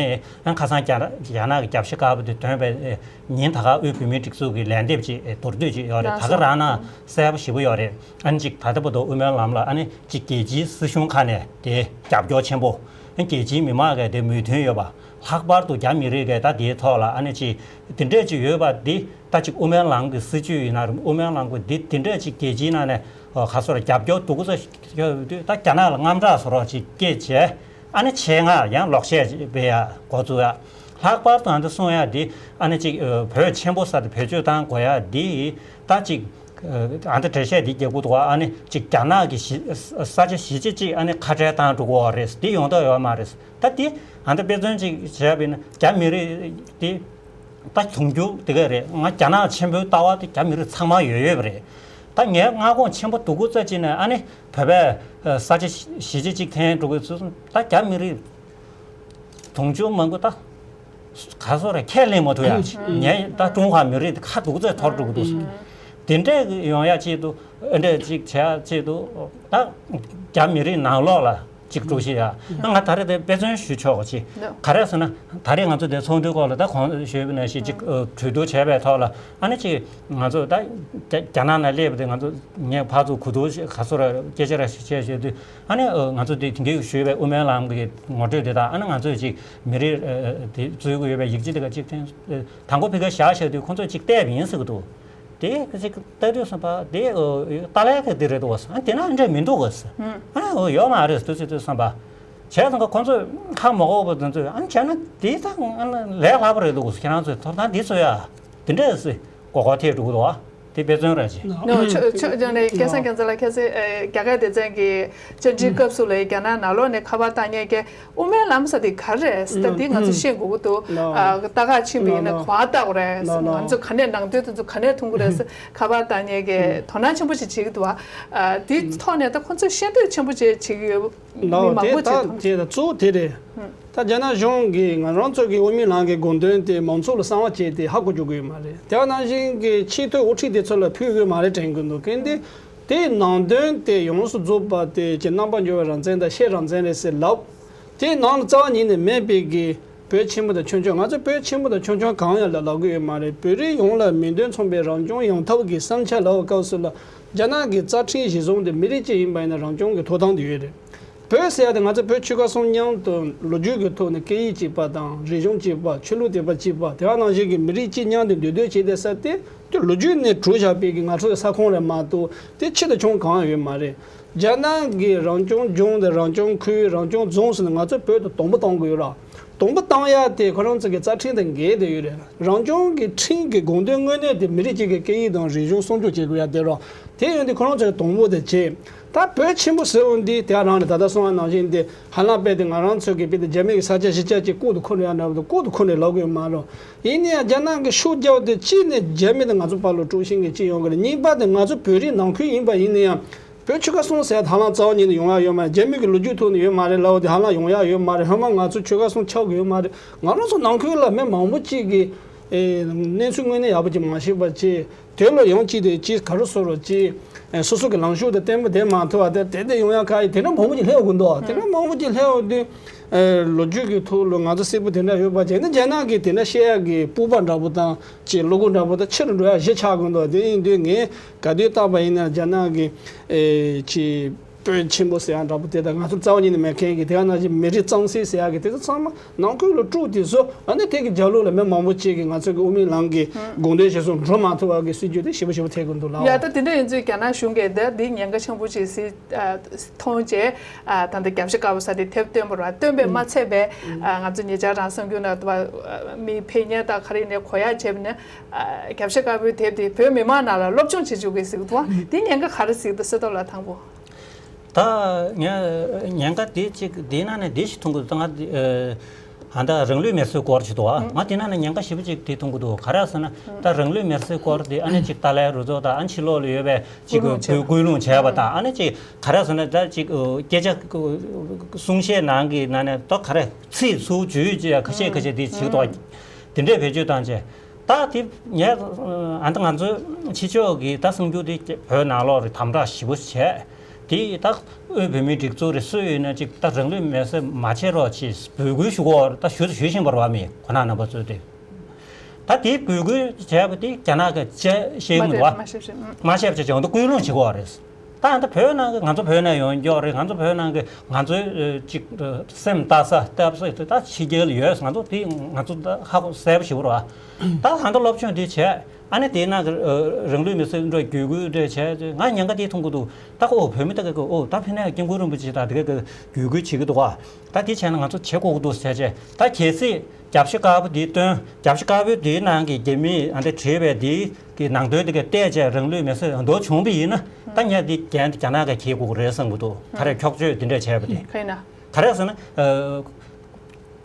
ཨ་ཁ་སང་རྒྱ་རྒྱ་ནག་གི་རྒྱབ་ཤི་དཀར་པོ་དེ་ཐོན་པའི་ཉིན་ད་ག་དབུས་བོད་མིའི་སྒྲིག་འཛུགས་ཀྱི་ལན་འདེབས་ཅིག་མདོར་བསྡུས་ཅིག་ཡོད་རེད། ད་ག་རང་ན་གསལ་པོ་ཞེ་པོ་ཡོད་རེད། ཨ་ནི་ཅིག་ད་ལྟ་བར་དུ་དབུ་མའི་ལམ་ལ་ཨ་ནི་ཅིག་རྒྱལ་སྤྱིའི་སྲིད་གཞུང་ཁག་ནས་དེ་རྒྱབ་སྐྱོར་ཆེན་པོ། ཨ་རྒྱལ་སྤྱིའི་མི་མང་གིས་དེ་མོས་མཐུན་ཡོད་པ། ལྷག་པར་དུ་རྒྱ་མི་རིགས་ཀྱིས་ད་དེའི་ཐོག་ལ་ཨ་ནི་ཅིག་དེ་འདྲས་ཅིག་ཡོད་པ་འདི་ད་ཅིག་དབུ་མའི་ལམ་གྱི་སྲིད་བྱུས་ཡིན་ན་རེད། དབུ་མའི་ལམ་གྱི་འདི་དེ་འདྲས་ཅིག་རྒྱལ་སྤྱིའི་ནང་ནས་ཁ་སོར་རྒྱབ་སྐྱོར་འདུག་ས་ཡོད་དུས། ད་རྒྱ་ནག་ལ་དངངས་སྐྲག་བཟོ་རོགས་ཅིག་སྐྱེས་བྱས། ཨ་ནི་ཆེད་མངགས་ཡང་ལོག་བཤད་སྤེལ་ཡ་འགོ་བཙུགས་ཡ། ལྷག་པར་དུ་ཨ་འདི་གསུང་ཡ་འདི། ཨ་ནི་ཅིག་བོད་ཆེན་པོ་ས་དེ་བེད་སྤྱོད་བཏང་དགོས་ཡ་འདི་ད་ཅིག་ཨ་འདི་འགྲེལ་བཤད་འདི་རྒྱག་གི་འདུག་ཨ་ནི་ཅིག་རྒྱ་ནག་གི་གཞི་ས་ཆ་གཞི་ཆེ་ཅིག་ཨ་ནི་ཁ་བྲལ་བཏང་འགྲོ་གི་ཡོད་རེད། འདི་ཡོང་ཐབས་ཡོད་མ་རེད། ད་འདི་ཨ་འདི་དཔེ་མཚོན་ཅིག་བྱས་པ་ཡིན་ན་རྒྱ་མི་རིགས་འདི། ད་དུང་རྒྱུ་དེ་ག་རེད། ང་རྒྱ་ནག་ཆེན་པོའི་ལྟ་བ་དེ་རྒྱ་མི་རིགས་ཚང་མ་ཡོད་ཡོད་པ་རེད། ད་ངའི་མངའ་ཁོངས་ཆེན་པོ་འདུག་གུ་ཙ་ཅིག་ནས་ཨ་ནི་བོད་པའི་ས་ཆ་གཞི་ཆེ་ཅིག་འཐེན་འགྲོ་གི་ཚུལ། ད་རྒྱ་མི་རིགས་དུང་ཕྱུར་མང་པོ་ད་ག་སོ་རེད། ཁས་ལེན་མ་ཐུབ་ཡ། ངའི་ད་ཀྲུང་ཧྭ་མི་རིགས་དེ་ཁ་འདུག་ཙ་འཐོར་འགྲོ་གི་འདུག་དེ་འདྲས་ཡོང་ཡ་ཆེད་དུ། ཨ་འདྲས་ཅིག་བྱེད་ཡ་ཆེད་དུ་ད་རྒྱ་མི་རིགས་ནང་ལོགས་ལ་ཅིག་འགྲོ་ཤེས་ཡ། ང་ད་རེས་དེ་དཔེ་མཚོན་ཞུ་ཆོག་གི་ཅི། ག་རེ་ཟེར་ན། ད་རེས་ང་ཚོ་དེ་ཚོགས་འདུའི་སྐོར་ལ་ད་གོང་ཞུས་པ་ནང་བཞིན་ཅིག་གྲོས་བསྡུར་བྱས་པའི་ཐོག་ལ་ཨ་ནི་ཅིག་ང་ཚོ་ད་རྒྱ་རྒྱ་ནག་ནང་སླེབས་པ་དེ། ང་ཚོ་ངས་ཕར་ཚུར་གོ་བསྡུར་ག་ཚོད་ར་སྐད་ཆ་ར་ཞིག་བྱས་བྱས་དུས། ཨ་ནི་ང་ཚོ་དེ་དེང་གི་ཞུས་པའི་དབུ་མའི་ལམ་གྱི་ངོ་སྤྲོད་དེ་དང་། ཨ་ནི་ང་ཚོས་ཅིག་མི་རིགས་དེ་རྩོད་ཀྱི་ཡོད་པའི་ཡིག་ཆ་དེ་ག་ཅིག་དེ་དང་པོ་ཕ་གིར་བཞག་བཞག་དུས་ཁོང་ཚོས་ཅིག་བལྟས་པ་ཡིན་ཟེར་གི་འདུག་དེ་ཅིག་ལྟ་དུས་ཙམ་པ་དེ་ཨོ་ཏཱ་ལའི་གི་དེ་རེད་འདུག་ཟེར། ཨ་དེ་ན་འདྲ་མི་འདུག་གི་ཟེར། ཨ་ཨོ་ཡོད་མ་རེད་འདུག་ཟེར་དུས་ཙམ་པ། བྱས་ཙང་ཁོ་ཁོང་ཚོས་ཧ་མ་གོ་བ་དེ་ཚོས། ཨ་བྱས་ན་དེ་ད་ཨ་ལས་སླ་པོ་རེད་འདུག་ཟེར། ཁྱེད་རང་ཚོས་ཐོབ་ཐང་འདི་ཚོ་ཡ་དེ་འདྲ་ཟེར་མགོ་སྐོར་ཐེབས་འགྲོ་གི་འདུག་ཨ། དེ་དཔེ་མཚོན་ར་ཅིག་ནོ་ཆོ་ཆོ་ཅང་ནས་སྐལ་བཟང་སྐལ་བཟང་ལགས། ཁྱེད་ཚོས་ཨེ་རྒྱ་སྐད་སྡེ་ཚན་གྱི་བཅར་འདྲིའི་སྐབས་སུ་ལ་རྒྱ་ནག་ནང་ལོགས་ནས་ཁ་པར་བཏང་མཁན་གྱི་དབུ་མའི་ལམ་ཟེར་དེ་ག་རེ་རེད་ཟེར། ད་འདི་ང་ཚོ་ཤེས་དགོས་ཀྱི་འདུག་ལོ། ཨ་ལྟ་ག་ཕྱིན་པ་ཡིན་ན་ལོ་ལོ། ག་པར་ལྟ་དགོས་རེད་ཟེར། ལོ་ལོ། ང་ཚོ་ག་ནས་ནང་དོན་དེ་ཚོ་ག་ནས་མཐོང་གི་རེད་ཟེར། ཁ་པར་བཏང་མཁན་གྱི་དོ་སྣང་ཆེན་པོ་ཞིག་བྱེད་ཀྱི་འདུག་ཨ་དེའི་ཐོག་ནས་ད་ཁོང་ཚོས་ཤེས་འདོད་ཆེན་པོ་ཅིག་བྱེད་ཀྱི་ཡོད། མི་ལོ། མང་དེ་པོ་ད་ཅིག་དང་། དེ་ད་གཙོ་བོ་དེ་རེད། ད་རྒྱ་ནག་གཞུང་གིས་ང་རང་ཚོ་གི་དབུ་མའི་ལམ་གྱི་དགོངས་དོན་དེ་མང་ཚོགས་ལ་གསང་བ་བྱས་ཏེ་ཧ་གོ་བཅུག་གི་ཡོད་མ་རེད། དེ་བ་ནང་བཞིན་གྱི་ཆེས་མཐོའི་དབུ་ཁྲིད་དེ་ཚོ་ལ་ཕུལ་དགོས་མ་རེད་དྲན་གྱི་འདུག་གན་དེ་དེའི་ནང་དོན་དེ་ཡོངས་སུ་རྫོགས་པ་དེ་ཀྱི་རྣམ་པར་འགྱུར་བའི་རང་བཙན་དང་ཤེས་རང་བཙན་རེད་ཟེར་ལབ། དེའི་ནང་ལ་རྩ་བ་ཉིད་ནས་མེད་པའི་གི་བོད་ཆེན་པོ་དང་ཆུང་ཆུང་། ང་ཚོ་བོད་ཆེན་པོ་དང་ཆུང་ཆུང་གང་ཡང་ལ་ལབ་གི་ཡོད་མ་རེད། བོད་རིགས་ཡོངས་ལ་མིང་དོན་མཚུངས་པའི་རང་སྐྱོང་ཡོང་ཐབས་ཀྱི་བསམ་འཆར་ལབ་པའི་སྐབས་སུ་ལ། རྒྱ་ནག་གི་རྩ་ཁྲིམས་གཞི་བཟུང་དེ་མི་རིགས་གཅིག་ཡིན་པ་ཡིན་ན་རང་སྐྱོང་གི་ཐོབ་ཐང་དེ་ཡོད་རེད། བོད་ཟེར་ཡ་དེ་ང་ཚོ་བོད་ཆོལ་ཁ་གསུམ་མཉམ་དུ་ལོ་རྒྱུས་ཀྱི་ཐོག་ནས་སྐད་ཡིག་གཅིག་པ་དང་། རིག་གཞུང་གཅིག་པ། ཆོས་ལུགས་དད་པ་གཅིག་པ། དེ་བ་ནང་བཞིན་གྱི་མི་རིགས་གཅིག་མཉམ་དུ་འདུས་སྡོད་བྱེད་བསྡད་ས་དེ་དེ་ལོ་རྒྱུས་ནས་གྲུབ་བཞག་པའི་གི་ང་ཚོའི་ས་ཁོངས་རེད་མ་གཏོགས་དེ་ཆེ་དང་ཆུང་གང་ཡང་ཡོད་མ་རེད། རྒྱ་ནག་གི་རང་སྐྱོང་ལྗོངས་དང་རང་སྐྱོང་ཁུལ། རང་སྐྱོང་རྫོང་ཟེར་ནས་ང་ཚོ་བོད་དུ་དང་པོ་གཏོང་གི་ཡོད་ར། དང་པོ་བཏང་ཡ་དེ་ཁོ་རང་ཚོ་གི་རྩ་ཁྲིམས་དང་འགལ་བསྡད་ཡོད་རེད། རང་སྐྱོང་གི་ཁྲིམས་ཀྱི་དགོངས་དོན་དངོས་གནས་དེ་མི་རིགས་གཅིག་གི་སྐད་ཡིག་དང་རིག་གཞུང་སྲུང་སྐྱོབ་བྱེད་དགོས་ཡ་དེ་རེད། དེ་ཡོད་དུས་ཁོ་རང་ཚོ་གི་དང་པོ་དེ་བྱེད། ད་བོད་ཆེན་པོ་ཟེར་བ་འདི་དེ་རང་རེད། ད་ལྟ་གསུངས་པ་ནང་བཞིན་དེ་ཧ་ལམ་དཔེ་དེ་ང་རང་ཚོ་གི་དཔེ་དེ་རྒྱ་མི་གི་ས་ཆ་གཞི་རྒྱ་ཅིག་ལྐོག་ཏུ་ཁུར་ཡ་འདྲ་བོ་དང་ལྐོག་ཏུ་ཁུར་ནས་ལབ་དགོས་མ་རེད། ཡིན་ན་ཡང་རྒྱ་ནག་གི་ཤུགས་རྒྱབ་དེ་གཅིག་ནས་རྒྱ་མི་དང་ང་ཚོ་བར་ལ་དཀྲུག་ཤིང་གི་གཅིག་ཡོང་གི་རེད། གཉིས་པ་དེ་ང་ཚོ་བོད་རིགས་ནང་ཁུལ་ཡིན་པ་ཡིན་ན་ཡང་བོད་ཆོལ་ཁ་གསུམ་ཟེར་ཧ་ལམ་རྩ་བ་ཉིད་ནས་ཡོང་ཡ་ཡོད་མ་རེད། རྒྱ་མི་གི་ལོ་རྒྱུས་ཐོག་ནས་ཡོད་མ་རེད་ལབ་པ་དེ་ཧ་ལམ་ཡོང་ཡ་ཡོད་མ་རེད། ཧོན་མ་ང་ཚོ་ཆོལ་ཁ་གསུམ་ཆགས་ཀྱི་ཡོད་མ་རེད། ང་རང་ཚོ་ནང་ཁུལ་ལ་མི་མང་པོ་གཅིག་གིས་ཨེ་གནས་ཚུལ་དངོས་གནས་ཡག་པོ་ཅིག་མ་ཤེས་པ་ཅིག་དེ་ལ་ཡང་གཅིག་དེ་གཅིག་ག་རེ་ཟེར་རོ་ཅིག་ཨེ་སོ་སོ་གི་ལངས་ཕྱོགས་དེ་བརྟན་པོ་བསྡད་མ་ཐུབ་པ་དེ་དེ་འདྲ་ཡོང་ཡ་ག་ཡི་དེ་འདྲ་མང་པོ་ཅིག་སླེབས་ཡོང་གི་འདུག་དེ་འདྲ་མང་པོ་ཅིག་སླེབས་ཡོང་དུས་ཨེ་ལོ་རྒྱུས་ཀྱི་ཐོག་ལ་ང་ཚོ་གསལ་པོ་དེ་འདྲ་ཡོད་པ་ཅིག་ནི་རྒྱ་ནག་གི་དེ་འདྲ་བཤད་ཡ་གི་སྤོབས་པ་འདྲ་པོ་དང་ཅིག་བློ་ཁོག་འདྲ་པོ་དང་ཆེ་རུ་འགྲོ་ཡ་གཞི་ཆགས་ཀྱི་འདུག་དེ་ཡིན་དུས་ངས་ག་དུས་བལྟས་པ་ཡིན་ན་རྒྱ་ནག་གི་ཨེ་ཅིག་དཔོན་ཆེན་པོ་ཟེར་ཡ་འདྲ་པོ་དེ་དང་ང་ཚོ་རྩ་བ་ཉིད་ནས་མེད་མཁན་གྱི་དེ་ག་ནང་བཞིན་མི་རིགས་གཙང་སེལ་ཟེར་ཡ་གི་དེ་ཚོ་ཚང་མ་ནང་ཁུལ་ལ་དཀྲུགས་དེ་བཟོ། ཨ་ནི་དེ་གི་རྒྱབ་ལོགས་ལ་མི་མང་པོ་ཅིག་གིས་ང་ཚོ་གི་དབུ་མའི་ལམ་གྱི་དགོངས་དོན་གཞིར་བཟུང་འགྲོ་མ་ཐུབ་པ་གི་སྲིད་ཇུས་དེ་ཞེ་པོ་ཞེ་པོ་ཐེབས་ཀྱི་འདུག་ལགས། ཡ་ད་དེ་འདྲ་ཡིན་ཚུལ་རྒྱ་ནག་གཞུང་གིས་ད་འདི་ཉེན་ཁ་ཆེན་པོ་ཅིག་སྲིད་མཐོང་རྗེས་ད་ལྟ་རྒྱབ་ཤ་དཀར་པོ་ཟེར་དེ་དེབ་བཏོན་པ་རེད། བཏོན་པས་མ་ཚད་པའི་ང་ཚོ་ཉེ་ཆར་རང་གསར་འགྱུར་ནང་དུ་མི་ཕེབས་མཁན་དང་ག་རེ་ནས་གོ་ཡ་བྱས་པ་ནི་རྒྱབ་ཤ་དཀར་པོའི་དེབ་དེ་བོད་མི་མང་ནང་ལ་སློབ་སྦྱོང་བྱེད་བཅུག་གི་ཟེར་གི་འདུག་དེ་ཉེན་ཁ་ག་རེ་ཟེར་གི་འདུག་སེ་ཏོ་ལ་དང་པོ། ད་ངས་ཉེན་ཁ་དེ་གཅིག་དེའི་ནང་ནས་དེ་ཞིག་མཐོང་གི་འདུག་ད་ང་ཨ་ད་རང་ལུས་མེར་སྲེག་སྐོར་ཞིག་འདུག་ང་དེ་ནང་ནས་ཉེན་ཁ་ཞེ་པོ་ཅིག་དེ་མཐོང་གི་འདུག་ག་རེ་ཟེར་ན་ད་རང་ལུས་མེར་སྲེག་སྐོར་དེ་ཨ་ནི་ཅིག་ཏཱ་ལའི་རུ་ཚོགས་དང་ཨ་ཕྱི་ལོགས་ལ་ཡོད་པའི་ཅིག་སྐུལ་སློང་བྱས་པ་དང་ཨ་ནི་ཅིག་ག་རེ་ཟེར་ན་ད་ཅིག་སྐད་ཆ་གསུང་བཤད་ནང་གི་ནང་ནས་ད་ག་རེ་ཚིག་ཟུར་བརྗོད་ཅིག་ཁ་ཤས་ཁ་ཤས་དེ་ཞིག་འདུག་དེ་འདྲས་བེད་སྤྱོད་བཏང་བྱས་ད་དེ་ངས་ཨ་ད་ང་ཚོའི་ཕྱི་ཕྱོགས་ཀྱི་ད་གསར་འགྱུར་དེ་བོད་ནང་ལོགས་རེ་དམ་དྲག་ཞེ་པོ་བྱས། དེ་ད་དབུས་བོད་མིའི་སྒྲིག་འཛུགས་རེད། སུ་ཡིན་ན་ཅིག་ད་རང་ལུས་མེར་སྲེག་མ་བྱེད་རོགས་ཅེས་འབོད་སྐུལ་ཞུ་གོ་ད་ཞུ་ཞུ་བཞིན་པ་རེད་བ། མི་ཁོ་ན་རྣམ་པ་ཚོས་དེ་ད་དེ་འབོད་སྐུལ་བྱས་པ་དེ་རྒྱ་ནག་གི་བྱས་ཤེས་ཀྱི་མ་འདུག་བ། མ་ཤེས་བྱས་ཀྱང་འདི་སྐུལ་སློང་བྱེད་གོ་རེད། ད་ད་བོད་ནང་གི་ང་ཚོ་བོད་ནས་ཡོང་མགྱོགས་རེད། ང་ཚོ་བོད་ནང་གི་ང་ཚོའི་ཅིག་སེམས་ལྟ་ས་ལྟ་ས་ད་ཕྱི་རྒྱལ་ལ་ཡོད། ང་ཚོ་དེ་ང་ཚོ་ད་ཧ་གོ་གསལ་པོ་ཞེ་པོ་རེད་བ། ད་ད་ལྟ་སློབ་སྦྱོང་དེ་བྱས། ཨ་ནི་དེའི་ནང་གི་རང་ལུས་མེར་སྲེག་འགྲོ་བརྒྱུད་སྐུལ་འདྲ་བྱས་ང་ཉེན་ཁ་དེ་མཐོང་གི་འདུག་ད་ཁོ་བོད་མི་ད་གི་ཨོ་ད་ཕི་ནས་སྐྱབས་མགོན་རིན་པོ་ཆེ་དང་དེ་ག་གི་བརྒྱུད་སྐུལ་བྱེད་ཀྱི་འདུག་ག་ད་དེ་བྱས་ན་ང་ཚོ་བྱེད་དགོས་ཀྱི་འདུག་ཟེར་བྱས་ད་གལ་སྲིད་རྒྱབ་ཤ་དཀར་པོ་དེ་བཏོན། རྒྱབ་ཤ་དཀར་པོའི་དེའི་ནང་གི་རྒྱ་མིས་ཨ་འདི་བྲིས་པའི་དེའི་གི་ནང་དོན་དེ་ག་བལྟས་བྱས་རང་ལུས་མེར་སྲེག་འདོར་བྱུང་བ་ཡིན་ན་ད་ངས་དེ་འགན་དེ་རྒྱ་ནག་ག་འཁྱེར་དགོས་ཀྱི་རེད་བསམ་གྱི་འདུག་ད་རེས་འཁྱོག་བརྗོད་དེ་འདྲ་བྱས་པ་དེ་ག་ཡིན་ན་ག་རེ་ཟེར་ན།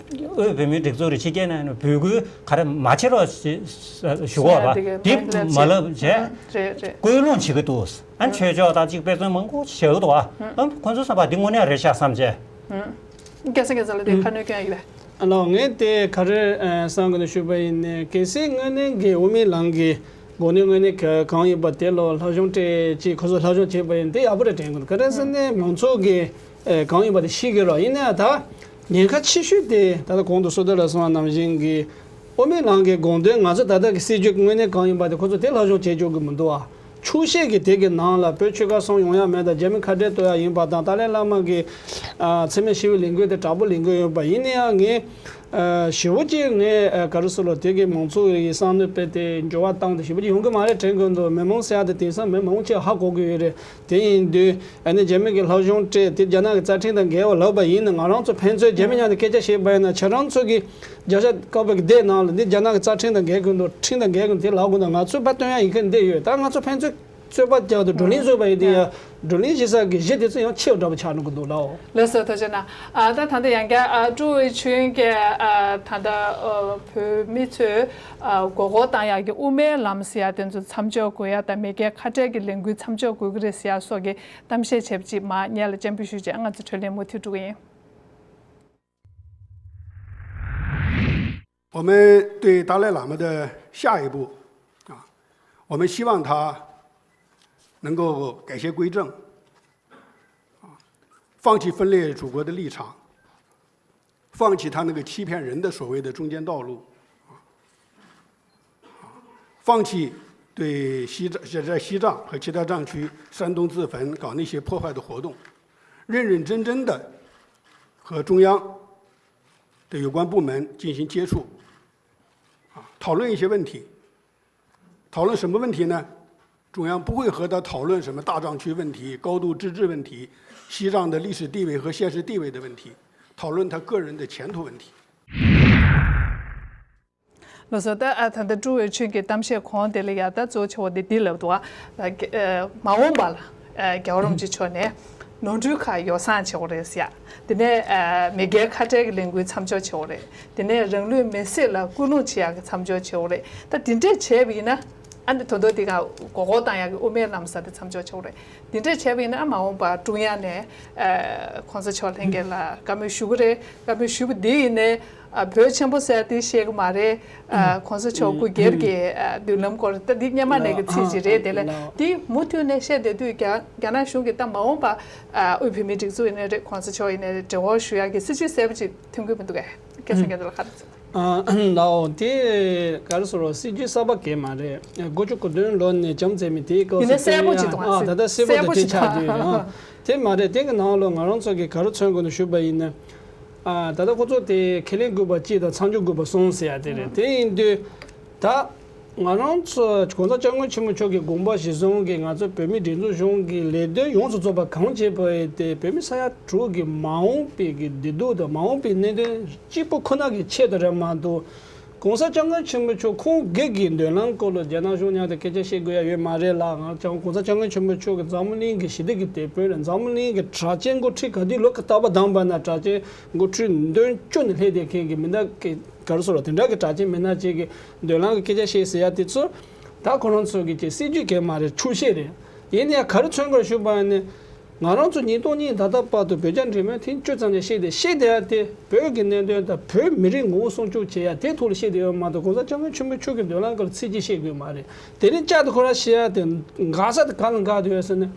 དབུས་བོད་མིའི་སྒྲིག་འཛུགས་རེད། ཕྱི་རྒྱལ་ནང་ནས་འབོད་སྐུལ་ག་རེ་མ་བྱེད་རོགས་ཞེས་ཞུ་གོ་བ་འདི་མ་ལབ་བྱས་རེད་རེད། སྐུལ་སློང་བྱེད་ཀྱི་འདུག་ཨ་ཆོས་ཕྱོགས་དང་གཅིག་དཔེ་མཚོན་མང་པོ་བྱེད་ཀྱི་འདུག་ཨ་ཁོང་ཚོ་བསམ་པ་འདི་དངོས་གནས་རེད་ཤག་བསམ་བྱས། སྐལ་བཟང་སྐལ་བཟང་ལ་དེ་ཁ་སྣོན་སྐྱོན་ཡོད་པས། ཨ་ལོ་ངས་དེ་ག་རེ་བསམ་གི་འདུག་ཞུས་པ་ཡིན་ནའི་གལ་སྲིད་དངོས་གནས་ཀྱི་དབུ་མའི་ལམ་གྱི་དགོངས་དོན་དངོས་གནས་ག་གང་ཡིན་པ་དེ་ལ་སློབ་སྦྱོང་སྤྲད་ཅིག་ཁོ་ཚོ་སློབ་སྦྱོང་བྱས་པ་ཡིན་དེ་ཡག་པོ་རེད་དྲན་གི་འདུག་ག་རེ་ཟེར་ནས་མང་ཚོགས་ཀྱི་ཨེ་གང་ཡིན་པ་དེ་ཤེས་ཀྱི་རེད། ཡིན་ནའང་ད་ཉེན་ཁ་ཆེ་ཤོས་དེ་ད་ལྟ་གོང་དུ་བསོད་བདེ་ལགས་གསུངས་པ་ནང་བཞིན་གྱི་དབུ་མའི་ལམ་གྱི་དགོངས་དོན་ང་ཚོ་ད་ལྟ་གི་སྲིད་བྱུས་དངོས་གནས་གང་ཡིན་པ་དེ་ཁོ་ཚོ་དེ་སློབ་སྦྱོང་བྱེད་ཆོག་གི་མི་འདུག་ཨ། འཁྱོག་བཤད་ཀྱི་དེ་གི་ནང་ལ་བོད་ཆོལ་ཁ་གསུམ་ཡོང་ཡ་མེད་དང་རྒྱ་མི་ཁ་བྲལ་གཏོང་ཡ་ཡིན་པ་དང་ཏཱ་ལའི་བླ་མ་གི་ཨ་འཚེ་མེད་ཞི་བའི་ལས་འགུལ་དེ་དྲག་པོ་ལས་འགུལ་ཡོད་པ་ཡིན་ནའང་ངས་ཨ་ཞེ་པོ་ཅིག་ངས་ཨ་ག་རེ་ཟེར་ལོ་དེ་གི་མང་ཚོགས་ཀྱི་བསམ་བློ་སྤེལ་ཏེ་འགྱུར་བ་བཏང་སྟེ་ཞེ་པོ་ཅིག་ཡོང་གི་མ་རེད་དྲན་གི་འདུག་མི་མང་ཟེར་ཡ་དེ་དེང་སང་མི་མང་ཆེ་ཧ་གོ་གི་ཡོད་རེད། དེ་ཡིན་དུས་ཨ་ནི་རྒྱ་མི་གི་སློབ་སྦྱོང་སྤྲད་དེ་རྒྱ་ནག་གི་རྩ་ཁྲིམས་དང་འགལ་བ་ལབ་པ་ཡིན་ན་ང་རང་ཚོ་ཕན་ཚུན་རྒྱ་མི་མཉམ་དུ་སྐད་ཆ་བཤད་པ་ཡིན་ན་ཁྱེད་རང་ཚོ་གི་རྒྱབ་ཤ་དཀར་པོ་གི་སྡེ་ནང་ལ་འདི་རྒྱ་ནག་གི་རྩ་ཁྲིམས་དང་འགལ་གི་འདུག་ཁྲིམས་དང་འགལ་གི་འདུག་དེ་ལབ་དགོས་ན་ང་ཚོས་ཕར་སྟོན་ཡ་ཡིན་གི་འདི་ཡོད། ད་ང་ཚོ་ཕན་ཚུན་རྩོད་པ་རྒྱག་དུས་བགྲོ་གླེང་བཟོས་པ་ཡིན་དུས་ཡ་བགྲོ་གླེང་བྱེད་ས་གི་གཞི་དེ་ཚོ་ཡང་ཆེ་བ་འདྲ་པོ་ཆགས་འགྲོ་གི་འདུག་ལའོ། ལགས་སོ་ཐུགས་རྗེ་གནང་། ཨ་ད་ད་ལྟ་ཡང་བསྐྱར་ཨ་ཀྲུའུ་ཝེ་ཆུན་གྱིས་ཨ་ད་ལྟ་ཨ་བོད་མི་ཚོས་ཨ་མགོ་སྐོར་བཏང་ཡག་གི་དབུ་མའི་ལམ་ཟེར་ཡ་དེ་ཚོ་མཚམས་འཇོག་དགོས་ཡ་དང་མེས་རྒྱལ་ཁ་བྲལ་གྱི་ལས་འགུལ་མཚམས་འཇོག་དགོས་ཀྱི་རེད་ཟེར་ཡ་སོགས་ཀྱི་གཏམ་བཤད་བྱས་པ་ཅིག་མར་སྙན་ལ་སྤྱན་འབུལ་ཞུས་རྗེས་ང་ཚོ་གྲོས་གླེང་མུ་མཐུད་འགྲོ་གི་ཡིན། 我们对达赖喇嘛的下一步啊，我们希望他能够改邪归正，啊，放弃分裂祖国的立场，放弃他那个欺骗人的所谓的中间道路，啊，放弃对西藏，在西藏和其他藏区煽动自焚、搞那些破坏的活动，认认真真的和中央 的有关部门进行接触，啊，讨论一些问题。讨论什么问题呢？中央不会和他讨论什么大藏区问题、高度自治问题、西藏的历史地位和现实地位的问题，讨论他个人的前途问题。ལགས་སོ། ད་ཨ་ད་ལྟ་ཀྲུའུ་ཝེ་ཆུན་གྱི་གཏམ་བཤད་གོང་དེ་ལ་ཡ་ད་གཙོ་ཆེ་བ་དེ་འདི་ལབ་འདུག་ཨ། ད་ག་ཨ་མ་འོངས་པ་ལ་ཨ་རྒྱལ་བ་རིན་པོ་ཆེ་མཆོག་ནས་ནོར་འཁྲུལ་ཁག་ཡོ་བསྲང་བྱེད་དགོས་རེད་ཟེར་ཡ། དེ་ནས་ཨ་མེས་རྒྱལ་ཁ་བྲལ་གྱི་ལས་འགུལ་མཚམས་འཇོག་བྱེད་དགོས་རེད། དེ་ནས་རང་ལུས་མེར་སྲེག་ལ་སྐུལ་སློང་བྱེད་ཡ་གི་མཚམས་འཇོག་བྱེད་དགོས་རེད། ད་དེ་འདྲས་བྱས་པ་ཡིན་ན། ཨ་ནི་ད་དུང་དེ་ག་མགོ་སྐོར་བཏང་ཡག་གི་དབུ་མའི་ལམ་ཟེར་དེ་མཚམས་འཇོག་བྱེད་དགོས་རེད། འདི་འདྲས་བྱས་པ་ཡིན་ན་མ་འོངས་པར་ཀྲུང་དབྱང་ནས་ཨ་གོང་ས་མཆོག་ལྷན་རྒྱས་ལ་བཀའ་མོལ་ཞུ་གི་རེད། བཀའ་མོལ་ཞུས་པ་འདི་ཡིན་ནའི་ཨ་བོད་ཆེན་པོ་ཟེར་དེ་བཤད་གི་མ་རེད། ཨ་གོང་ས་མཆོག་སྐུ་སྒེར་གྱི་ཨ་མདུན་ལམ་སྐོར་ད་འདི་སྔོན་མ་ནས་གི་ཚིག་ཅིག་རེད། དེ་ལས་འདི་མུ་མཐུད་ནས་བཤད་བསྡད་དུས་རྒྱ་རྒྱ་ནག་གཞུང་གིས་ད་མ་འོངས་པ་ཨ་དབུས་བོད་མིའི་སྒྲིག་འཛུགས་ཡིན་ནའི་རེད། གོང་ས་མཆོག་ཡིན་ནའི་རེད། འབྲེལ་བ་ཞུ་ཡག་གི་སྲིད་ཇུས་གསལ་པོ་ཅིག་ཐོན་གི་མི་འདུག་གས། སྐད་ཆ་སྐད་དུ་ལ་ཁ་རེད། ཨ་ལའོ། དེ་ག་རེ་ཟེར་རོ། སྲིད་ཇུས་གསར་པ་གང་མ་རེད། དགུ་བཅུ་གོ་བདུན་ལོ་ནས་བྱམས་བརྩེ་མི་དེའི་སྐབས་ཡིན་ན་སུ་གསལ་པོ་ཅིག་དེ་འདུག་ཨ། ད་ལྟ་གསལ་པོ་གསལ་པོ་དེ་ཅིག་ཆགས་འདུག་ཨ། དེ་མ་རེད། དེ་གི་ནང་ལོ་ང་རང་ཚོ་གི་ག་རེ་མཚོན་དགོས་འདུག་ཞུས་པ་ཡིན་ན། ཨ་ད་ལྟ་ཁོ་ཚོ་དེ་ཁས་ལེན་དགོས་པ་གཅིག་དང་མཚམས་འཇོག་དགོས་པ་གསུམ་ཟེར་ཡ་དེ་རེད། དེ་ཡིན་དུས་ད་ང་རང་ཚོ་གོང་ས་སྐྱབས་མགོན་ཆེན་པོ་མཆོག་གི་དགོངས་པ་གཞིར་བཟུང་གི་ང་ཚོ་བོད་མིའི་སྒྲིག་འཛུགས་གཞུང་གི་ལས་དོན་ཡོངས་སུ་རྫོགས་པ་གང་བྱེད་པ་ཡིན་ཏེ་བོད་མི་ས་ཡ་དྲུག་གི་མ་འོངས་པའི་གི་བདེ་སྡུག་དང་མ་འོངས་པའི་གནད་དོན་གཅིག་པུ་ཁོ་ན་གི་ཆེད་དུ་རེད་མ་གཏོགས། གོང་ས་སྐྱབས་མགོན་ཆེན་པོ་མཆོག་ཁོང་སྒེར་གྱི་མདུན་ལམ་སྐོར་ལ་རྒྱ་ནག་གཞུང་མཉམ་དུ་སྐད་ཆ་བཤད་དགོས་ཡ་ཡོད་མ་རེད་ལ། ང་ཚོ་གོང་ས་སྐྱབས་མགོན་ཆེན་པོ་མཆོག་གི་འཛམ་བུ་གླིང་གི་ཞི་བདེ་གི་དེད་དཔོན་རེད། འཛམ་བུ་གླིང་གི་གྲགས་ཅན་འགོ་ཁྲིད་ག་དུས་ལོ་ག་རྟག་པར་བདམས་པ་ན་གྲགས་ཅན་འགོ་ཁྲིད་མདུན་སྐྱོད་ནས་སླེབས་བསྡད་མཁན་གྱི་མི་སྣ་གི་ག་རེ་ཟེར་རོ། དེ་འདྲ་གི་གྲགས་ཅན་མི་སྣ་ཅིག་གི་མདུན་ལམ་གི་སྐད་ཆ་བཤད་ཟེར་ཡ་དེ་ཚོ་ད་ཁོ་རང་ཚོ་གི་ཅིག་སྲིད་ཇུས་གང་མ་རེད། འཁྲུག་བཤད་རེད། ཡིན་ནའི་ག་རེ་མཚོན་དགོས་ཞུས་པ་ནི། ང་རང་ཚོ་ཉིས་སྟོང་གཉིས་ད་ལྟ་བར་དུ་བོད་རྒྱ་འབྲེལ་མོལ་ཐེངས་བཅུ་ཙམ་ཞིག་བཤད་དེ་བཤད་བསྡད་ཡ་དེ་བོད་ཀྱི་གནད་དོན་དང་བོད་མི་རིགས་ངོ་བོ་སྲུང་སྐྱོབ་བྱེད་ཡ་དེ་ཐོག་ལ་བཤད་བསྡད་ཡོད་མ་གཏོགས་གོང་ས་སྐྱབས་མགོན་ཆེན་པོ་མཆོག་གི་མདུན་ལམ་སྐོར་ཚིག་གཅིག་བཤད་དགོས་མ་རེད། དེ་རིང་བསྐྱར་དུ་ཁོ་རང་བཤད་ཡ་དེ་འགག་ས་དེ་ག་ལ་འགག་བསྡད་ཡོད་ཟེར་ན།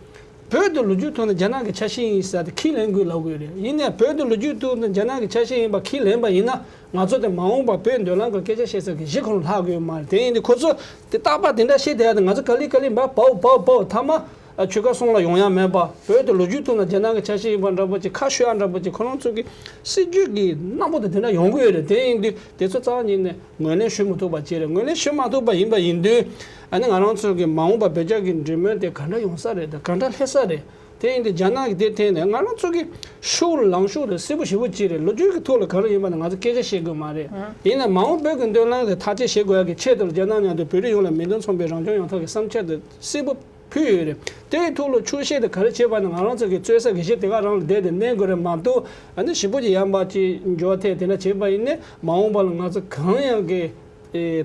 བོད་དེ་ལོ་རྒྱུས་ཐོག་ནས་རྒྱ་ནག་གི་ཆ་ཤས་ཡིན་ཟེར་ཡ་དེ་ཁས་ལེན་དགོས་ལབ་དགོས་རེད། ཡིན་ནའི་བོད་དེ་ལོ་རྒྱུས་ཐོག་ནས་རྒྱ་ནག་གི་ཆ་ཤས་ཡིན་པ་ཁས་ལེན་པ་ཡིན་ན་ང་ཚོ་དེ་མ་འོངས་པ་བོད་མདུན་ལམ་སྐོར་སྐད་ཆ་བཤད་ས་གི་གཞི་ཁོ་རང་ལྷག་དགོས་མ་རེད། དེ་ཡིན་དུས་ཁོ་ཚོ་དེ་རྟག་པར་དེ་འདྲ་བཤད་བསྡད་ཡ་དེ་ང་ཚོ་ག་ལེ་ག་ལེ་འབའ་བའོ་བའོ་བའོ་མཐའ་མ། ཨ་ཆོལ་ཁ་གསུམ་ལ་ཡོང་ཡ་མེད་པ། བོད་དེ་ལོ་རྒྱུས་ཐོག་ན་རྒྱ་ནག་གི་ཆ་ཤས་ཡིན་པ་འདྲ་པོ་ཅིག་ཁ་ཤོད་ཡ་འདྲ་པོ་ཅིག་ཁོ་རང་ཚོ་གི་སྲིད་ཇུས་ཀྱི་རྣམ་པ་དེ་དེ་འདྲ་ཡོང་གི་ཡོད་རེད། དེ་ཡིན་དུས་དེ་ཚོ་རྩ་བ་ཉིད་ནས་ངོས་ལེན་ཞུ་མ་ཐུབ་པ་ཅིག་རེད། ངོས་ལེན་ཞུ་མ་ཐུབ་པ་ཡིན་པ་ཡིན་དུས་ཨ་ནི་ང་རང་ཚོ་གི་མ་འོངས་པ་བོད་རྒྱ་གི་འབྲེལ་མོལ་དེ་ག་འདྲ་ཡོང་ས་རེད་དང་ག་འདྲ་སླེབས་ས་རེད། དེ་ཡིན་དུས་རྒྱ་ནག་གི་དེ་ཐད་ནས་ང་རང་ཚོ་གི་ཤུགས་ལངས་ཤུགས་དེ་གསལ་པོ་ཞེ་པོ་ཅིག་རེད། ལོ་རྒྱུས་ཀྱི་ཐོག་ལ་ག་རེ་ཡིན་པ་ནི་ང་ཚོ་སྐད་ཆ་བཤད་དགོས་མ་རེད། ཡིན་ན་མ་འོངས་བོད་ཀྱི་མདུན་ལམ་དེ་ཐག་གཅོད་བྱེད་དགོས་ཡ་གི་ཆེད་དུ་རྒྱ་ནག་མཉམ་དུ་བོད་རིགས་ཡོངས་ལ་མིང་དོན་མཚུངས་པའི་རང་སྐྱོང་ཡོང་ཐབས་ཀྱི་བསམ་འཆར་དེ་གསལ་པོ་ཕུལ་ཡོད་རེད། དེའི་ཐོག་ལ་འཁྱོག་བཤད་དེ་ག་རེ་བྱས་པ་ན་ང་རང་ཚོ་གི་རྩོད་ས་གི་གཞི་དེ་ག་རང་ལ་བསྡད་དེ་གནས་དགོས་རེད་མ་གཏོགས་ཨ་ནི་ཞེ་པོ་ཅིག་ཡན་པ་ཅིག་འགྱུར་བ་ཐེབས་དེ་འདྲ་བྱས་པ་ཡིན་ནའི་མ་འོངས་པ་ལ་ང་ཚོ་གང་ཡང་གི་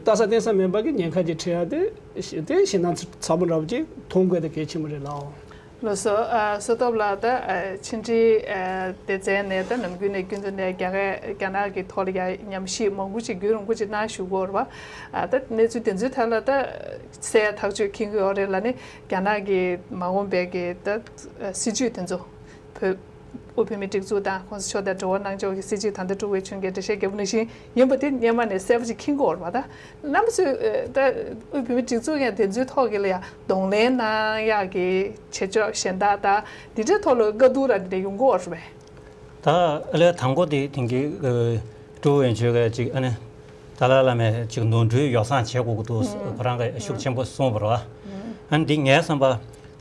ལྟ་ས་བརྟེན་ས་མེད་པ་གི་ཉེན་ཁ་ཅིག་འཕྲད་ཡ་དེ་དེ་ཞེད་སྣང་ཚ་པོ་འདྲ་པོ་ཅིག་མཐོང་དགོས་དེ་གལ་ཆེན་པོ་རེད་ལགས། ལགས་སོ། ཨ་བསོད་སྟོབས་ལགས། ད་ཨ་ཕྱི་འབྲེལ་ཨ་སྡེ་ཚན་ནས་ད་ནམ་རྒྱུན་ནས་རྒྱུན་དུ་ནས་རྒྱ་སྐད་རྒྱ་ནག་གི་ཐོག་ལ་ཡ་ཉམས་ཞིབ་མང་པོ་ཅིག་རྒྱུན་རིང་པོ་ཅིག་གནང་བཞུགས་ཀྱི་ཡོད་རེད་པ། ཨ་ད་གནས་ཚུལ་དེ་ཚོའི་ཐད་ལ་ད་གསལ་ཐག་ཆོད་མཁྱེན་གྱི་ཡོད་རེད་ལ་ནི་རྒྱ་ནག་གི་མ་འོངས་པའི་གི་ད་སྲིད་ཇུས་དེ་ཚོ་བོད་དབུས་བོད་མིའི་སྒྲིག་འཛུགས་དང་གོང་ས་མཆོག་དང་འབྲེལ་བ་གནང་ཕྱོགས་ཀྱི་སྲིད་ཇུས་ད་ལྟ་ཀྲུའུ་ཝེ་ཆུན་གྱིས་འགྲེལ་བཤད་རྒྱབ་པ་ནང་བཞིན་ཡིན་པ་དེ་སྔོན་མ་ནས་གསལ་པོ་ཅིག་མཁྱེན་གྱི་ཡོད་རེད་པ། ད་རྣམ་པ་ཚོས་ད་དབུས་བོད་མིའི་སྒྲིག་འཛུགས་ཀྱང་དེ་ཚོའི་ཐོག་གི་ལ་ཡ་གདོང་ལེན་གནང་ཡག་གི་བྱེད་ཕྱོགས་གཞན་དག་དང་དེ་འདྲའི་ཐོག་ལ་བཀའ་བསྡུར་ར་དེ་འདྲ་ཡོང་གི་ཡོད་རེད་པས། ད་ཨ་ལས་དང་པོ་དེ་དེང་གི་ཀྲུའུ་ཝེ་ཆུན་གྱིས་ཅིག་ཨ་ནི་ཏཱ་ལའི་བླ་མས་ཅིག་ནོར་འཁྲུལ་ཡོ་བསྲང་བྱེད་དགོས་ཀྱི་འདུག་ཁོ་རང་གིས་ཤུགས་ཆེན་པོ་གསུངས་པ་རེད་པ། ཨ་ནི་འདི་ངའི་བསམ་པ།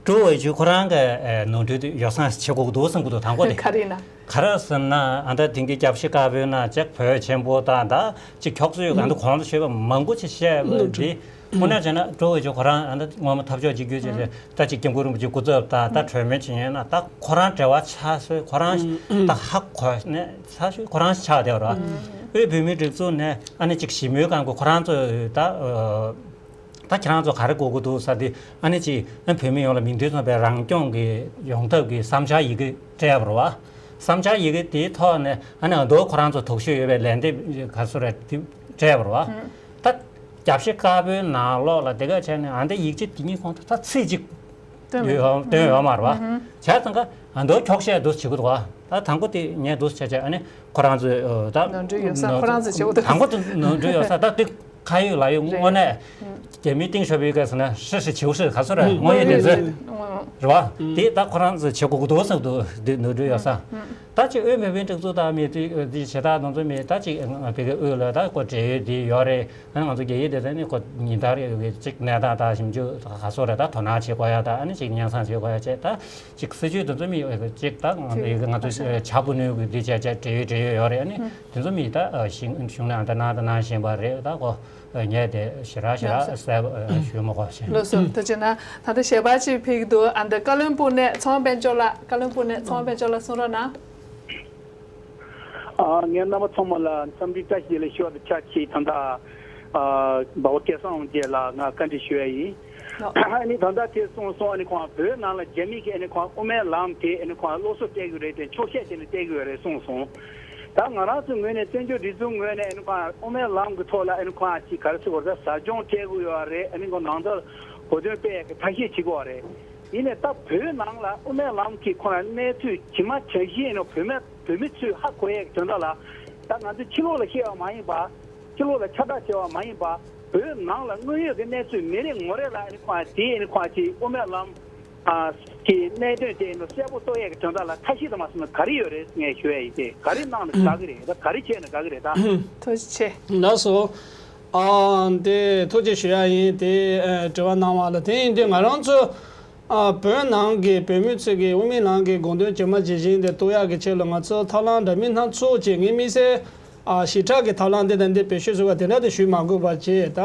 ཀྲུའུ་ཝེ་ཆུན་ཁོ་རང་གིས་ཨེ་ནོར་འཁྲུལ་དེ་ཡོ་བསྲང་བྱེད་དགོས་ཀྱི་འདུག་བསམ་གྱི་འདུག་དང་པོ་དེ། ག་རེ་ཡིན་ན། ག་རེ་ཟེར་ན་ཨ་ད་དེང་གི་རྒྱལ་སྤྱི་དཀར་པོའི་ནང་ཅིག་བོད་ཆེན་པོ་དང་ད་ཅིག་འཁྱོག་བརྗོད་ཨ་ད་གོང་དུ་ཞུས་པ་མང་པོ་ཅིག་བཤད་པ་འདི་དངོས་གནས་བྱས་ན་ཀྲུའུ་ཝེ་ཆུན་ཁོ་རང་ཨ་ད་སྔོན་མ་འཐབ་ཕྱོགས་གཅིག་གྱུར་བྱས་ཏེ་ད་ཅིག་སྐྱབས་མགོན་རིན་པོ་ཆེ་སྐུ་ཚབ་དང་ད་གྲོས་མོལ་བྱེད་མཁན་ན་ད་ཁོ་རང་འབྲེལ་བ་ཆགས་སྲོལ་ཁོ་རང་ད་ཧ་གོ་ནས་ཆགས་སྲོལ་ཁོ་རང་ཆགས་བསྡད་པ་རེད། དབུས་བོད་མིའི་སྒྲིག་འཛུགས་ནས་ཨ་ནི་ཅིག་ཞི་མོལ་གང་དགོས་ཁོ་རང་ཚོ་ད། ད་ཁྱེད་རང་ཚོ་ག་རེ་དགོས་ཀྱི་འདུག་ཟེར་དུས་ཨ་ནི་ཅིག་ཨ་བོད་མི་ཡོངས་ལ་མིང་དོན་མཚུངས་པའི་རང་སྐྱོང་གི་ཡོང་ཐབས་ཀྱི་བསམ་འཆར་ཡི་གེ་སྤྲད་པ་རེད་པ། བསམ་འཆར་ཡི་གེ་དེའི་ཐོག་ནས་ཨ་ནི་ཨ་མདོ་ཁོ་རང་ཚོ་དོགས་གཅོད་ཡོད་པའི་ལན་འདེབས་ག་ཚོད་རེད་དེ་སྤྲད་པ་རེད་པ། ད་རྒྱལ་སྤྱི་དཀར་པོའི་ནང་ལོགས་ལ་དེ་ག་བྱས་ནས་ཨ་འདི་ཡིག་ཆ་དེ་གཉིས་ཁོངས་ད་ཚིག་གཅིག་བཏོན་ཡོད་བཏོན་ཡོད་མ་རེད་པ། བྱས་ཙང་ཀ་ཨ་མདོ་འཁྱོག་བཤད་འདུག་བྱེད་ཀྱི་འདུག་པ། ད་དང་པོ་དེ་ངས་འདུག་བྱས་བྱས་ཨ་ནི་ཁོ་རང་ཚོས་ད་ནོར་འཁྲུལ་ཡོད་ས་ཁོ་རང་ཚོས་བྱེད་དགོས་འདུག་དང་པོ་དེ་ནོར་འཁྲུལ་ཡོད་ས་ད་དེ། ཁ་ཡོད་ལག་ཡོད་དངོས་གནས་རྒྱ་མིའི་ཏིང་ཞོ་པའི་སྐད་ཟེར་ན་ཧྲི་ཧྲི་བྱིའུ་ཧྲི་ག་ཚོད་རེད་དངོས་ཡོད་བདེན་འཚོལ་རེད་བ། དེ་ད་ཁོ་རང་ཚོ་བྱེད་དགོས་ཀྱི་འདུག་བསམ་འདུག་དེ་ནོར་འཁྲུལ་ཡོད་ས། ད་ཅིག་དབུས་མི་བུའི་སྒྲིག་འཛུགས་དང་མི་དེ་དེ་བྱེད་སྟངས་དེ་ཚོ་མི་ད་ཅིག་བོད་ཀྱི་དབུས་ལ་ད་ཁོ་འབྲེལ་ཡོད་དེ་ཡོད་རེད། ཨ་ནི་ང་ཚོ་རྒྱ་ཡིག་དེ་ཚོ་ནི་ཁོ་ཉིན་ལྟར་ཡོད་ཀྱི་ཅིག་གནས་སྟངས་དང་ཞིབ་འཇུག་ག་སོ་རེད། ད་དོ་སྣང་བྱེད་དགོས་ཡ་ད་ཨ་ནི་ཅིག་སྙན་སེང་བྱེད་དགོས་ཡ་བྱས། ད་ཅིག་སྲིད་ཇུས་དེ་ཚོ་མི་ཅིག་ད་ང་ཚོ་ང་ཚོ་བྱ་བུ་ནུས་ཀྱི་དེ་བྱས་བྱས་འབྲེལ་ཡོད་འབྲེལ་ཡོད་ཡོད་རེད། ཨ་ནི་དེ་ཚོ་མི་ད་གཞུང་གཞུང་ནང་ད་གནང་ད་གནང་བཞིན་པ་རེད། ད་ཁོ་ངས་དེ་ཞེ་དྲག་ཞེ་དྲག་གསལ་པོ་ཞུ་མི་དགོས་ཤིང་། ལགས་སོ། ཐུགས་རྗེ་གནང་། ད་ལྟ་ཞལ་པར་ཅིག་ཕེབས་ཀྱི་འདུག་ཨ་འདི་བཀའ་བློན་སྤུན་ནས་ཚོང་དཔལ་འབྱོར་ལགས། བཀའ་བློན་སྤུན་ནས་ཚོང་དཔལ་འབྱོར་ལགས་གསུང་རོགས་གནང་། ཨ། ངས་རྣམ་པ་ཚང་མ་ལ་འཚམས་འདྲི་བཀྲ་ཤིས་བདེ་ལེགས་ཞུ་བ་དང་ཆབས་ཅིག་ད་ལྟ་ཨ་འབའ་བ་སྐལ་བཟང་དབང་རྒྱལ་ལགས་ང་བཀའ་འདྲི་ཞུ་ཡ་ཡིན། ཨ་ནི་ད་ལྟ་དེ་གསུངས་སོང་། ཨ་ནི་ཁོང་བོད་ནང་ལ་རྒྱ་མི་གིས་ཨ་ནི་ཁོང་དབུ་མའི་ལམ་དེ་ཨ་ནི་ཁོང་སློབ་གསོ་སྤྲད་གི་རེད་དེ་འཁྱོག་བཤད་བྱས་ནས་སྤྲད་གི་ཡོད་རེད་གསུངས་སོང་། ད་ང་རང་ཚོའི་ངོས་ནས་བཙན་བྱོལ་སྒྲིག་འཛུགས་ངོས་ནས་ཨ་ནི་ཁོང་དབུ་མའི་ལམ་གི་ཐོག་ལ་ཨ་ནི་ཁོང་ཅིག་ག་རེ་ཟེར་དགོས་རེད། ད་ཟབ་སྦྱོང་སྤྲད་གི་ཡོད་རེད། ཨ་ནི་ཁོང་ནང་དོན་གོ་དོན་སྤེལ་ཡ་གི་ཐབས་ཤེས་བྱེད་གི་ཡོད་རེད། ཡིན་ནའི་ད་བོད་ནང་ལ་དབུ་མའི་ལམ་གྱི་ཁོ་རང་གནས་ཚུལ་ཇི་མ་ཇི་བཞིན་ཡིན་ནོ་བོད་མི་བོད་མི་ཚོས་ཧ་གོ་ཡས་ཀྱི་དོན་དག་ལ། ད་ང་ཚོས་ཕྱི་ལོགས་ལ་བཤད་པ་མ་ཡིན་པ། ཕྱི་ལོགས་ལ་ཁྱབ་བསྒྲགས་བྱས་པ་མ་ཡིན་པ། བོད་ནང་ལ་དངོས་ཡོད་ཀྱི་གནས་ཚུལ་མི་རེ་ངོ་རེ་ལ་ཨ་ནི་ཁོང་དེ་ཨ་ནི་ཁོང་ཅིག་དབུ་མའི་ལམ་ཨ་གི་གནད་དོན་དེ་ཨ་ནི་གསལ་པོ་རྟོགས་ཡས་ཀྱི་དོན་དག་ལ་ཐབས་ཤེས་དུ་མ་སོང་ན་ག་རེ་ཡོད་རེད་ངས་ཞུ་ཡས་ཡིན་ཏེ། ག་རེ་གནང་ན་དགའ་གི་རེད། ད་ག་རེ་བྱས་ན་དགའ་གི་རེད་ད། ཐུགས་རྗེ་ཆེ། ལགས་སོ། ཨ་འདི་ཐུགས་རྗེ་ཞུ་ཡ་ཡིན། དེ་ཨ་དྲི་བ་གནང་བ་ལ་དེ་ཡིན་དུས་ང་རང་ཚོ་ཨ་བོད་ནང་གི་བོད་མི་ཚོ་གི་དབུ་མའི་ལམ་གི་དགོངས་དོན་ཇི་མ་ཇི་བཞིན་དེ་རྟོགས་ཡག་གི་ཆེད་ལ་ང་ཚོ་ཐབས་ལམ་འདྲ་མིན་སྣ་ཚོགས་ཅིག་ངས་དམིགས་བསལ་ཨ་ཞེ་དྲག་གི་ཐབས་ལམ་འདི་དང་འདི་བེད་སྤྱོད་བཟོ་བ་དེ་འདྲ་དེ་ཞུས་མ་དགོས་པ་བྱས། ད་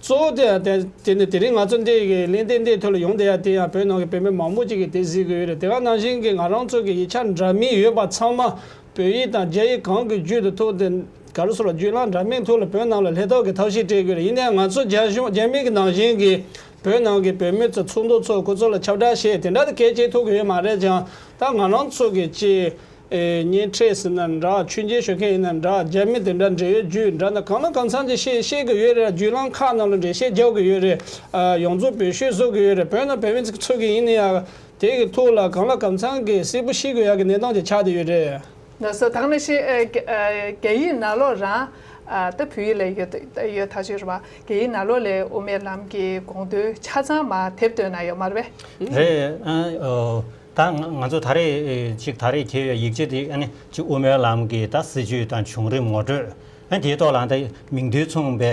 གཙོ་བོ་དེ་དེ་དེ་ནི་དེ་རིང་ང་ཚོ་འདི་གི་གླེང་སྟེགས་འདིའི་ཐོག་ལ་ཡོང་བསྡད་ཡ་དེ་ཡང་བོད་ནང་གི་བོད་མི་མང་པོ་ཅིག་གིས་དེ་གཟིགས་ཀྱི་ཡོད་རེད། དེ་ག་ནང་བཞིན་གྱི་ང་རང་ཚོ་གི་ཡིག་ཆ་འདྲ་མིན་ཡོད་པ་ཚང་མ་བོད་ཡིག་དང་རྒྱ་ཡིག་གང་གི་བརྒྱུད་དུ་ཐོག་དེ་ག་རེ་ཟེར་བ་བརྒྱུད་ལམ་འདྲ་མིན་ཐོག་ལ་བོད་ནང་ལ་སླེབས་ཐབས་ཀྱི་ཐབས་ཤེས་སྤྲད་དགོས་རེད། ཡིན་ནའི་ང་ཚོ་རྒྱ་གཞུང་རྒྱ་མི་གི་ནང་བཞིན་གྱི་བོད་ནང་གི་བོད་མི་ཚོ་ཚོགས་འདུ་ཚོགས་ཁོ་ཚོ་ལ་ཁྱབ་བསྒྲགས་བྱས་དེ་འདྲ་དེ་གལ་ཆེ་ཐུག་གི་ཡོད་མ་རེད་ཀྱང་། ད་ང་རང་ཚོ་གི་ཅི་ཨེ་བརྙན་འཕྲིན་ཟེར་ན་འདྲ། མཆོད་མཇལ་ཞུ་མཁན་ཡིན་ན་འདྲ། རྒྱ་མི་དེ་འདྲ་འབྲེལ་ཡོད་བརྒྱུད་འདྲ་ན་གང་ལ་གང་འཚམ་ཅིག་བཤད་བཤད་གི་ཡོད་རེད། བརྒྱུད་ལམ་ཁག་ནང་ལ་འགྲེལ་བཤད་རྒྱག་གི་ཡོད་རེད། ཨ་ཡོངས་རྫོགས་བེད་སྤྱོད་བཟོ་གི་ཡོད་རེད། བོད་ནང་བོད་མི་ཚོ་གི་ཡིན་ན་ཡང་དེ་གི་ཐོག་ལ་གང་ལ་གང་འཚམ་གི་གསལ་པོ་ཤེས་དགོས་ཡག་གི་གནས་སྟངས་ཅིག་ཆགས་བསྡད་ཡོད་རེད། ལགས་སོ། ད་ག་ནང་བཞིན་ཨ་རྒྱ་ཨ་རྒྱ་ཡིག་ནང་ལོགས་རང་ཨ་ད་བོད་ཡིག་ལ་ཡོད་ཡོད་ཐག་ཆོད་རེད་པ། རྒྱ་ཡིག་ནང་ལོགས་ལ་དབུ་མའི་ལམ་གྱི་དགོངས་དོན་ཆ་ཚང་མ་དེབ་བཏོན་ན་ཡོད་མ་རེད་པས། རེད། ཨ་ཨོ། ད་ང་ང་ཚོ་ད་རེས་ཅིག་ད་རེས་གྱེས་ཡོད་ཡིག་ཆ་དེ་ཨ་ནི་ཅིག་དབུ་མའི་ལམ་གྱི་ད་སྲིད་བྱུས་དང་བྱུང་རིམ་ངོ་སྤྲོད། ཨ་ནི་དེའི་ཐོག་ལ་ད་མིང་དོན་མཚུངས་པའི་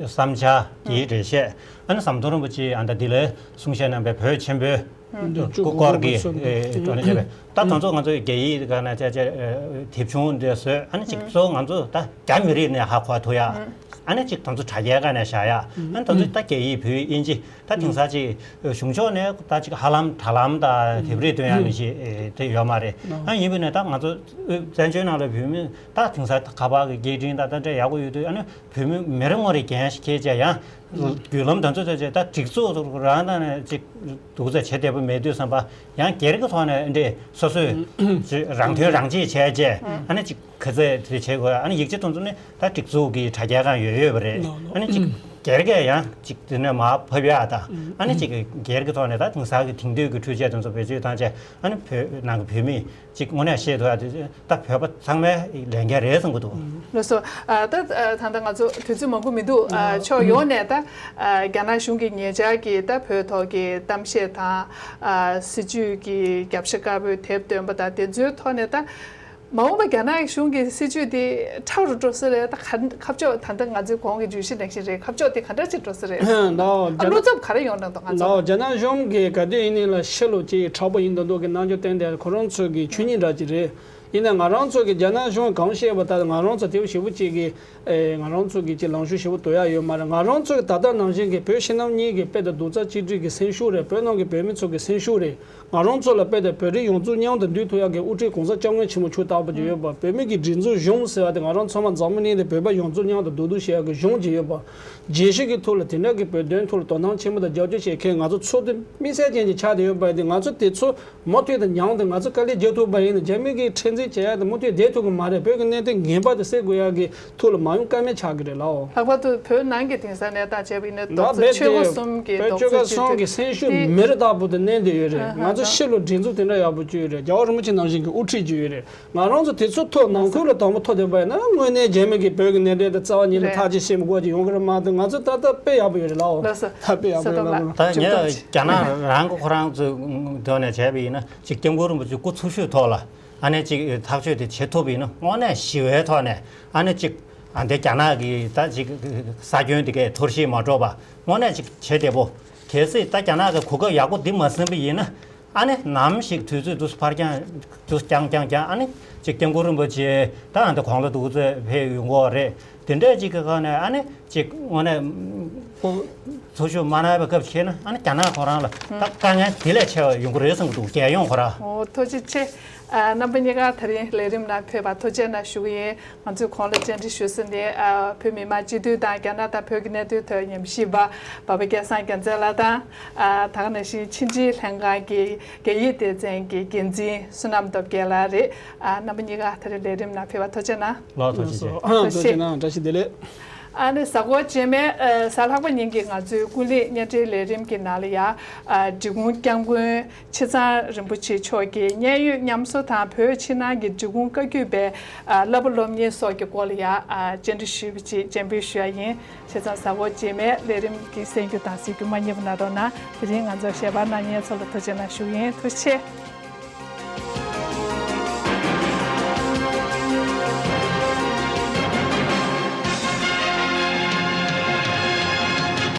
བསམ་འཆར་དེའི་འགྲེལ་བཤད། ཨ་ནི་ཟམ་གདོང་རིན་པོ་ཆེ་ཨ་ད་འདི་ལ་གསུང་བཤད་གནང་པའི་བོད་ཆེན་པོའི་འདི་བཅུ་དགུ་སྐོར་གྱི་གསུམ་དུ་ཨེ་ཀྲོ་ནི་བྱས་པས། ད་དེ་ཚོ་ང་ཚོ་རྒྱ་ཡིག་ག་ན་བྱས་བྱས་ཨེ་དེབ་ཆུང་འདི་བཟོས། ཨ་ནི་ཅིག་གཙོ་བོ་ང་ཚོ་ད་རྒྱ་མི་རིགས་ནས་ཧ་གོ་ཐུབ་ཡ། ཨ་ནི་ཅིག་དེ་ཚོ་དྲ་རྒྱའི་སྒང་ནས་བཞག་ཡ། ཨ་ནི་དེ་ཚོ་ད་རྒྱ་ཡིག་བོད་ཡིག་དབྱིན་ཇི། ད་དེང་སང་ཅིག་གཞུང་ཕྱོགས་ནས་ད་ཅིག་ཧ་ལམ་དྲ་ལམ་དང་དེབ་རིགས་སྟོན་ཡ་མི་ཤེས་དེ་ཡོད་མ་རེད། ཨ་ཡིན་པས་ན་ད་ང་ཚོ་བཙན་བྱོལ་ནང་ལ་བོད་མི་ད་དེང་སང་ཁ་པར་གྱི་སྐད་འཕྲིན་ད་ད་འདྲ་ཡག་པོ་ཡོད་དུས། ཨ་ནི་བོད་མི་མི་རེ་ངོ་རེ་རྒན་ཞིག་སྐད་ཆ་ཡང་བརྒྱུད་ལམ་དེ་ཚོ་ཚོ་ཆེ་ད་སྒྲིག་འཛུགས་རང་དང་ནས་ཅིག་འདུག་ཚ་བྱེད་བདེ་པོ་མེད་དུས་ཙམ་པ་ཡང་སྒེར་གྱི་ཐོག་ནས་འདྲེ་སོ་སོས་ཅིག་རང་དོན་རང་གཅེས་བྱས་རྗེས། ཨ་ནི་ཅིག་ག་ཚད་དེ་བྱེད་དགོས། ཨ་ནི་ཡིག་ཆ་དེ་ཚོ་ནི་ད་སྒྲིག་འཛུགས་ཀྱི་དྲ་རྒྱའི་སྒང་ཡོད་ཡོད་པ་རེད། ཨ་ནི་ཅིག་སྒེར་གྱི་ཡང་ཅིག་དེ་ནས་མར་ཕབ་ཡ་དང་། ཨ་ནི་ཅིག་སྒེར་གྱི་ཐོག་ནས་ད་དེང་སང་གི་དེང་དུས་ཀྱི་འཕྲུལ་ཆས་དེ་ཚོ་བེད་སྤྱོད་བཏང་བྱས། ཨ་ནི་བོད་ནང་གི་བོད་མི་ཅིག་དངོས་གནས་ཤེས་ཐུབ་ཡ་དེ་ད་བོད་པ་ཚང་མའི་ལས་འགན་རེད་བསམ་གྱི་འདུག་ལགས་སོ། ཨ་ད་ཨ་ད་ལྟ་ང་ཚོ་དུས་ཚོད་མང་པོ་མི་འདུག་ཨ་ཕྱོགས་ཡོངས་ནས་ད་ཨ་རྒྱ་ནག་གཞུང་གིས་ཉེ་ཆར་གྱི་ད་བོད་ཐོག་གི་གཏམ་བཤད་དང་ཨ་སྲིད་བྱུས་ཀྱི་རྒྱབ་ཤ་དཀར་པོའི་དེབ་བཏོན་པ་དང་དེ་ཚོའི་ཐོག་ནས་ད། མ་འོངས་པ་རྒྱ་ནག་གཞུང་གི་སྲིད་བྱུས་དེ་ཁྲག་རུ་འགྲོ་ས་རེད། ད་ཁ་ཁ་ཕྱོགས་ད་ལྟ་ང་ཚོའི་གོང་གི་བརྗོད་གཞི་ནང་བཞིན་རེད། ཁ་ཕྱོགས་དེ་ག་འདྲ་ཅིག་འགྲོ་ས་རེད། ལའོ་ཨ་རྒྱ་བློ་ནག་འཚབ་ག་རེ་ཡོང་དྲན་འདུག་ང་ཚོ། ལའོ་རྒྱ་ནག་གཞུང་གིས་ག་དུས་ཡིན་ནའི་ལ་ཕྱི་ལོགས་ཀྱི་དྲག་པོ་ཡིན་མདོག་མདོག་གི་རྣམ་འགྱུར་བསྟན་ཏེ་ཁོ་རང་ཚོ་གི་ཆོས་ཉིད་འདྲ་ཅིག་རེད། ཡིན་ནའི་ང་རང་ཚོ་གི་རྒྱ་ནག་གཞུང་གང་བཤད་པ་ལྟར་ང་རང་ཚོ་དེ་བ་ཞེ་པོ་ཅིག་གི་ཨེ་ང་རང་ཚོ་གི་ཅིག་ལངས་ཕྱོགས་ཞེ་པོ་དོ་ཡ་ཡོད་མ་རེད། ང་རང་ཚོ་གི་ད་ལྟ་ནང་བཞིན་གི་བོད་ཕྱི་ནང་གཉིས་ཀྱི་དཔེ་དེ་རྡོག་རྩ་གཅིག་སྒྲིལ་གྱི་སེམས་ཤུགས་རེད། བོད་ནང་གི་བོད་མི་ཚོ་གི་སེམས་ཤུགས་རེད། ང་རང་ཚོ་ལ་དཔེ་དེ་བོད་རིགས་ཡོངས་རྫོགས་མཉམ་དུ་འདུས་ཐུབ་ཡག་གི་དབུ་ཁྲིད་༸གོང་ས་༸སྐྱབས་མགོན་ཆེན་པོ་མཆོག་ལྟ་བུ་ཅིག་ཡོད་པ། བོད་མི་གི་སྒྲིག་འཛུགས་གཞུང་ཟེར་བ་དེ་ང་རང་ཚང་མ་འཛམ་བུ་གླིང་དེ་བོད་པ་ཡོངས་རྫོགས་མཉམ་དུ་འདུས་སྡོད་བྱེད་ཡག་གི་གཞུང་ཅིག་ཡོད་པ། རྒྱལ་སྤྱི་གི་ཐོག་ལ་དེ་འདྲ་གི་བོད་དོན་ཐོག་ལ་དོ་སྣང་ཆེན་པོ་དང་རྒྱབ་སྐྱོར་བྱེད་མཁན་ང་ཚོ་ཚོགས་སྡེ་དམིགས་བསལ་ཅན་ཅིག་ཆགས་བསྡད་ཡོད་པ་དེ། ང་ཚོ་དེ་ཚོ་མུ་མཐུད་དུ་མྱངས་ཏེ་ང་ཚོ་དཀའ་ལས་རྒྱག་ཐུབ་པ་ཡིན་ན། རྒྱ་མི་གིས་འཁྲེན་འཛིན་བྱེད་ཡག་དེ་མུ་མཐུད་བསྡད་ཐུབ་ཀྱི་མ་རེད། བོད་ཀྱི་གནད་དོན་ངེས་པར་དུ་སེལ་དགོས་ཡག་གི་ཐོག་ལ་མ་ཡོང་ཀ་མེད་ཆགས་ཀྱི་རེད་ལའོ། ལྷག་པར་དུ་བོད་ནང་གི་དེང་སང་གནས་སྟངས་བྱས་པ་ཡིན་ན་རྡོག་རྩ་ཆོལ་ཁ་གསུམ་གྱི་རྡོག་རྩ་གཅིག་སྒྲིལ་དེ་དེ་མེ་རི་ལྟ་བུ་དེ་མནན་བསྡད་ཡོད་རེད། ང་ཚོ་ཕྱི་ལ་སྒྲིག་འཛུགས་དེ་འདྲ་ཡག་པོ་བཅོས་ཡོད་རེད། རྒྱལ་བ་རིན་པོ་ཆེ་ནང་བཞིན་གྱི་དབུ་ཁྲིད་བཅོས་ཡོད་རེད། ང་རང་ཚོ་དེ་ཚོ་ཐོག་ནང་ཁུལ་ལ་དང་པོ་ཐོག་བསྡད་པ་ཡིན་ན། དངོས་གནས་རྒྱ་མི་གིས་བོད་ཀྱི་གནད་དོན་དེ་རྩ་བ་ཉིད་ལ་ཐག་གཅོད་བྱེད་མི་དགོས་ཀྱི་ཡོང་གི་རེད་མ་གཏོགས། ང་ཚོ་ད་ལྟ་དཔེ་ཡག་པོ་ཡོད་རེད་ལའོ། ལགས་སོ། ད་དཔེ་ཡག་པོ་ཡོད་ལ། ད་ངས་རྒྱ་ནག་རང་གི་ཁོ་རང་ཚོའི་ཐོག་ནས་བྱས་པ་ཡིན་ན། ཅིག་སྐྱབས་མགོན་རིན་པོ་ཆེ་སྐུ་འཚོ་བཞུགས་ཐོག་ལ། ཨ་ནི་ཅིག་ཐག་གཅོད་དེ་བྱེད་ཐུབ་པ་ཡིན་ན། དངོས་གནས་ཞི་བའི་ཐོག་ནས་ཨ་ནི་ཅིག་ཨ་འདི་རྒྱ་ནག་གི་ད་ཅིག་ས་ཁྱོན་དེ་གའི་ཐོར་ཞིག་མ་འགྲོ་བ་དངོས་གནས་ཅིག་བྱེད་བདེ་པོ། གལ་སྲིད་ད་རྒྱ་ནག་གི་གོ་སྐབས་ཡག་པོ་འདི་མ་ཟིན་པ་ཡིན་ན། ཨ་ནི་ནམ་ཞིག་དུས་ཚོད་འདུག་ཕར་འགྱངས་འདུག་འགྱངས་འགྱངས་འགྱངས། ཨ་ནི་ཅིག་སྐྱབས་མགོན་རིན་པོ་ཆེ་ད་ཨ་འདི་གོང་ལ་འདུག་ཚོད་ཕེབས་ཡོང་གི་རེད། དེ་འདྲས་ཅིག་གི་སྒང་ནས་ཨ་ནི་ཅིག་དངོས་གནས་ཁོ་འཚོ་བཞུགས་མ་གནང་བའི་སྐབས་ཤིག་ན། ཨ་ནི་རྒྱ་ནག་ཁོ་རང་ལ་ད་དཀའ་ངལ་དེ་ལས་ཆེ་བ་ཡོང་གི་རེད་བསམ་གི་འདུག་རྒྱལ་ཡོངས་ཁོ་རང་། ཨོ་ཐུགས་རྗེ་ཆེ། ཨ་རྣམ་པ་གཉིས་ཀ་དེ་རིང་ལས་རིམ་ནང་ཕེབས་པར་ཐུགས་རྗེ་གནང་ཞུ་གི་ཡིན། ང་ཚོས་གོང་ལ་བཅར་འདྲི་ཞུ་ས་ནི་ཨ་བོད་མི་མང་སྤྱི་འཐུས་དང་རྒྱ་ནག་དང་བོད་ཀྱི་གནད་དོན་ཐོག་ཉམས་ཞིབ་པ་འབའ་པ་སྐལ་བཟང་རྒྱལ་མཚན་ལགས་དང་། ཨ་ད་ག་ནང་བཞིན་ཕྱི་འབྲེལ་ལྷན་ཁང་གི་རྒྱ་ཡིག་སྡེ་ཚན་གྱི་འགན་འཛིན་བསོད་ནམས་སྟོབས་རྒྱལ་ལགས་རེད། ཨ་རྣམ་པ་གཉིས་ཀ་དེ་རིང་ལས་རིམ་ནང་ཕེབས་པར་ཐུགས་རྗེ་གནང་། ལགས་ཐུགས་རྗེ་ཆེ། ཐུགས་རྗེ་གནང་། བཀྲ་ཤིས་བདེ་ལེགས། ཨ་ནི་གཟའ་འཁོར་རྗེས་མའི་ཨ་གཟའ་ལྷག་པ་ཉིན་གྱི་ང་ཚོའི་ཀུན་གླེང་བརྙན་འཕྲིན་ལས་རིམ་གྱི་ནང་ལ་ཡ། ཨ་འབྲི་གུང་སྐྱབས་མགོན་ཆེ་ཚང་རིན་པོ་ཆེ་མཆོག་གི་མཉན་ཡོད་ཉམས་གསོ་དང་བོད་ཕྱི་ནང་གི་འབྲི་གུང་བཀའ་བརྒྱུད་པའི་ཨ་བསླབ་པ་སློབ་གཉེར་སོགས་ཀྱི་སྐོར་ལ་ཡ། ཨ་བཅར་འདྲི་ཞུས་པ་ཅིག་སྤྱན་འབུལ་ཞུ་ཡ་ཡིན། བྱས་ཙང་གཟའ་འཁོར་རྗེས་མའི་ལས་རིམ་གྱི་གསན་རྒྱུ་དང་གཟིགས་རྒྱུ་མ་བསྙེལ་བ་གནང་རོགས་གནང་། དེ་རིང་ང་ཚོར་ཞལ་པར་གནང་མཁན་ཚོ་ལ་ཐུགས་རྗེ་གནང་ཞུ་གི་ཡིན། ཐུགས་རྗེ་ཆེ།